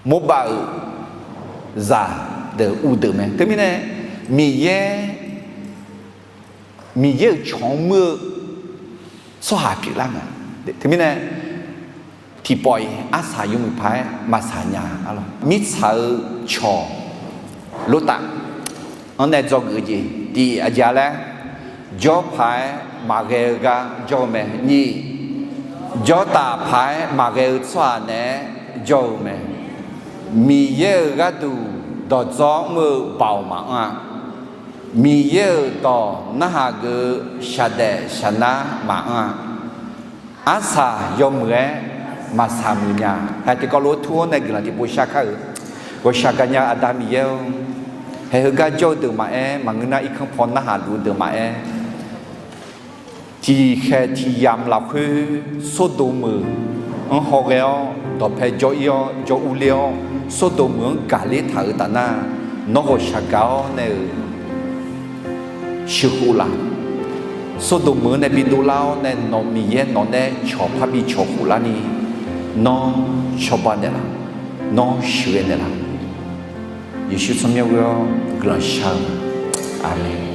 Morbav-euq zaqdeuq uvdeuq mae. Teumirnae Miqyaer Miqyaer-euq cawq-anr muir-eu tsawrhaq pyeuflar nga. Teumirnae tiqpawf-iq arsaq yawmuiq paq-aer maqsaq nya. Mirtsaq-eu cawq Lortav-anr nae dzawgeuf-eu jeq tiq aqjeq-a laer, jawr paq-aer maqghae-eu gar jawr-eu mae. Nyiq, jawrtaf paq-aer maqghae-eu tsawrhaq naeq-aer jawr-eu mae. Miqyaer-euq gharduq dawqdzawr mr-eu baoq maqanr-a. Miqyaer-euq dawq narhaq geuf-eu shaqdaef shaqnar maqanr-a. Arsaq yawmuiq-aer maqsaq muiq nya. Hae, tiqkawv lof-aer tur-awr nae guiqlanq tiqpov shar kar-euq ghawqshaq gaqnya Aqda Miqyaer-or, hae, heugar jawr-eu deuq maqaer, maqngeur nar irkanr paw narhaq luf-eu deuq maqaer, tiqkhaeq tiqyamq lafkhoer Sordo meuq-anr hawghae-awr dawqpae jawr-ir-awr jawr urler-awr, Sordo meuq-anr gaqler taq-euq taf nar, nawr ghawqshaq gaq-awr nae-euq sheuqkhof laf. Sordo meuq-anr nae bidov lar-awr nae nawq Miqyaer nawq nae cawq parbi cawq khof larni, nawr cawba naeqlaf, nawr sheuqghae naeqlaf. Yeqsur tsawrmyanr ghoe-awr guiqlanq shar-eu. Aqmeq.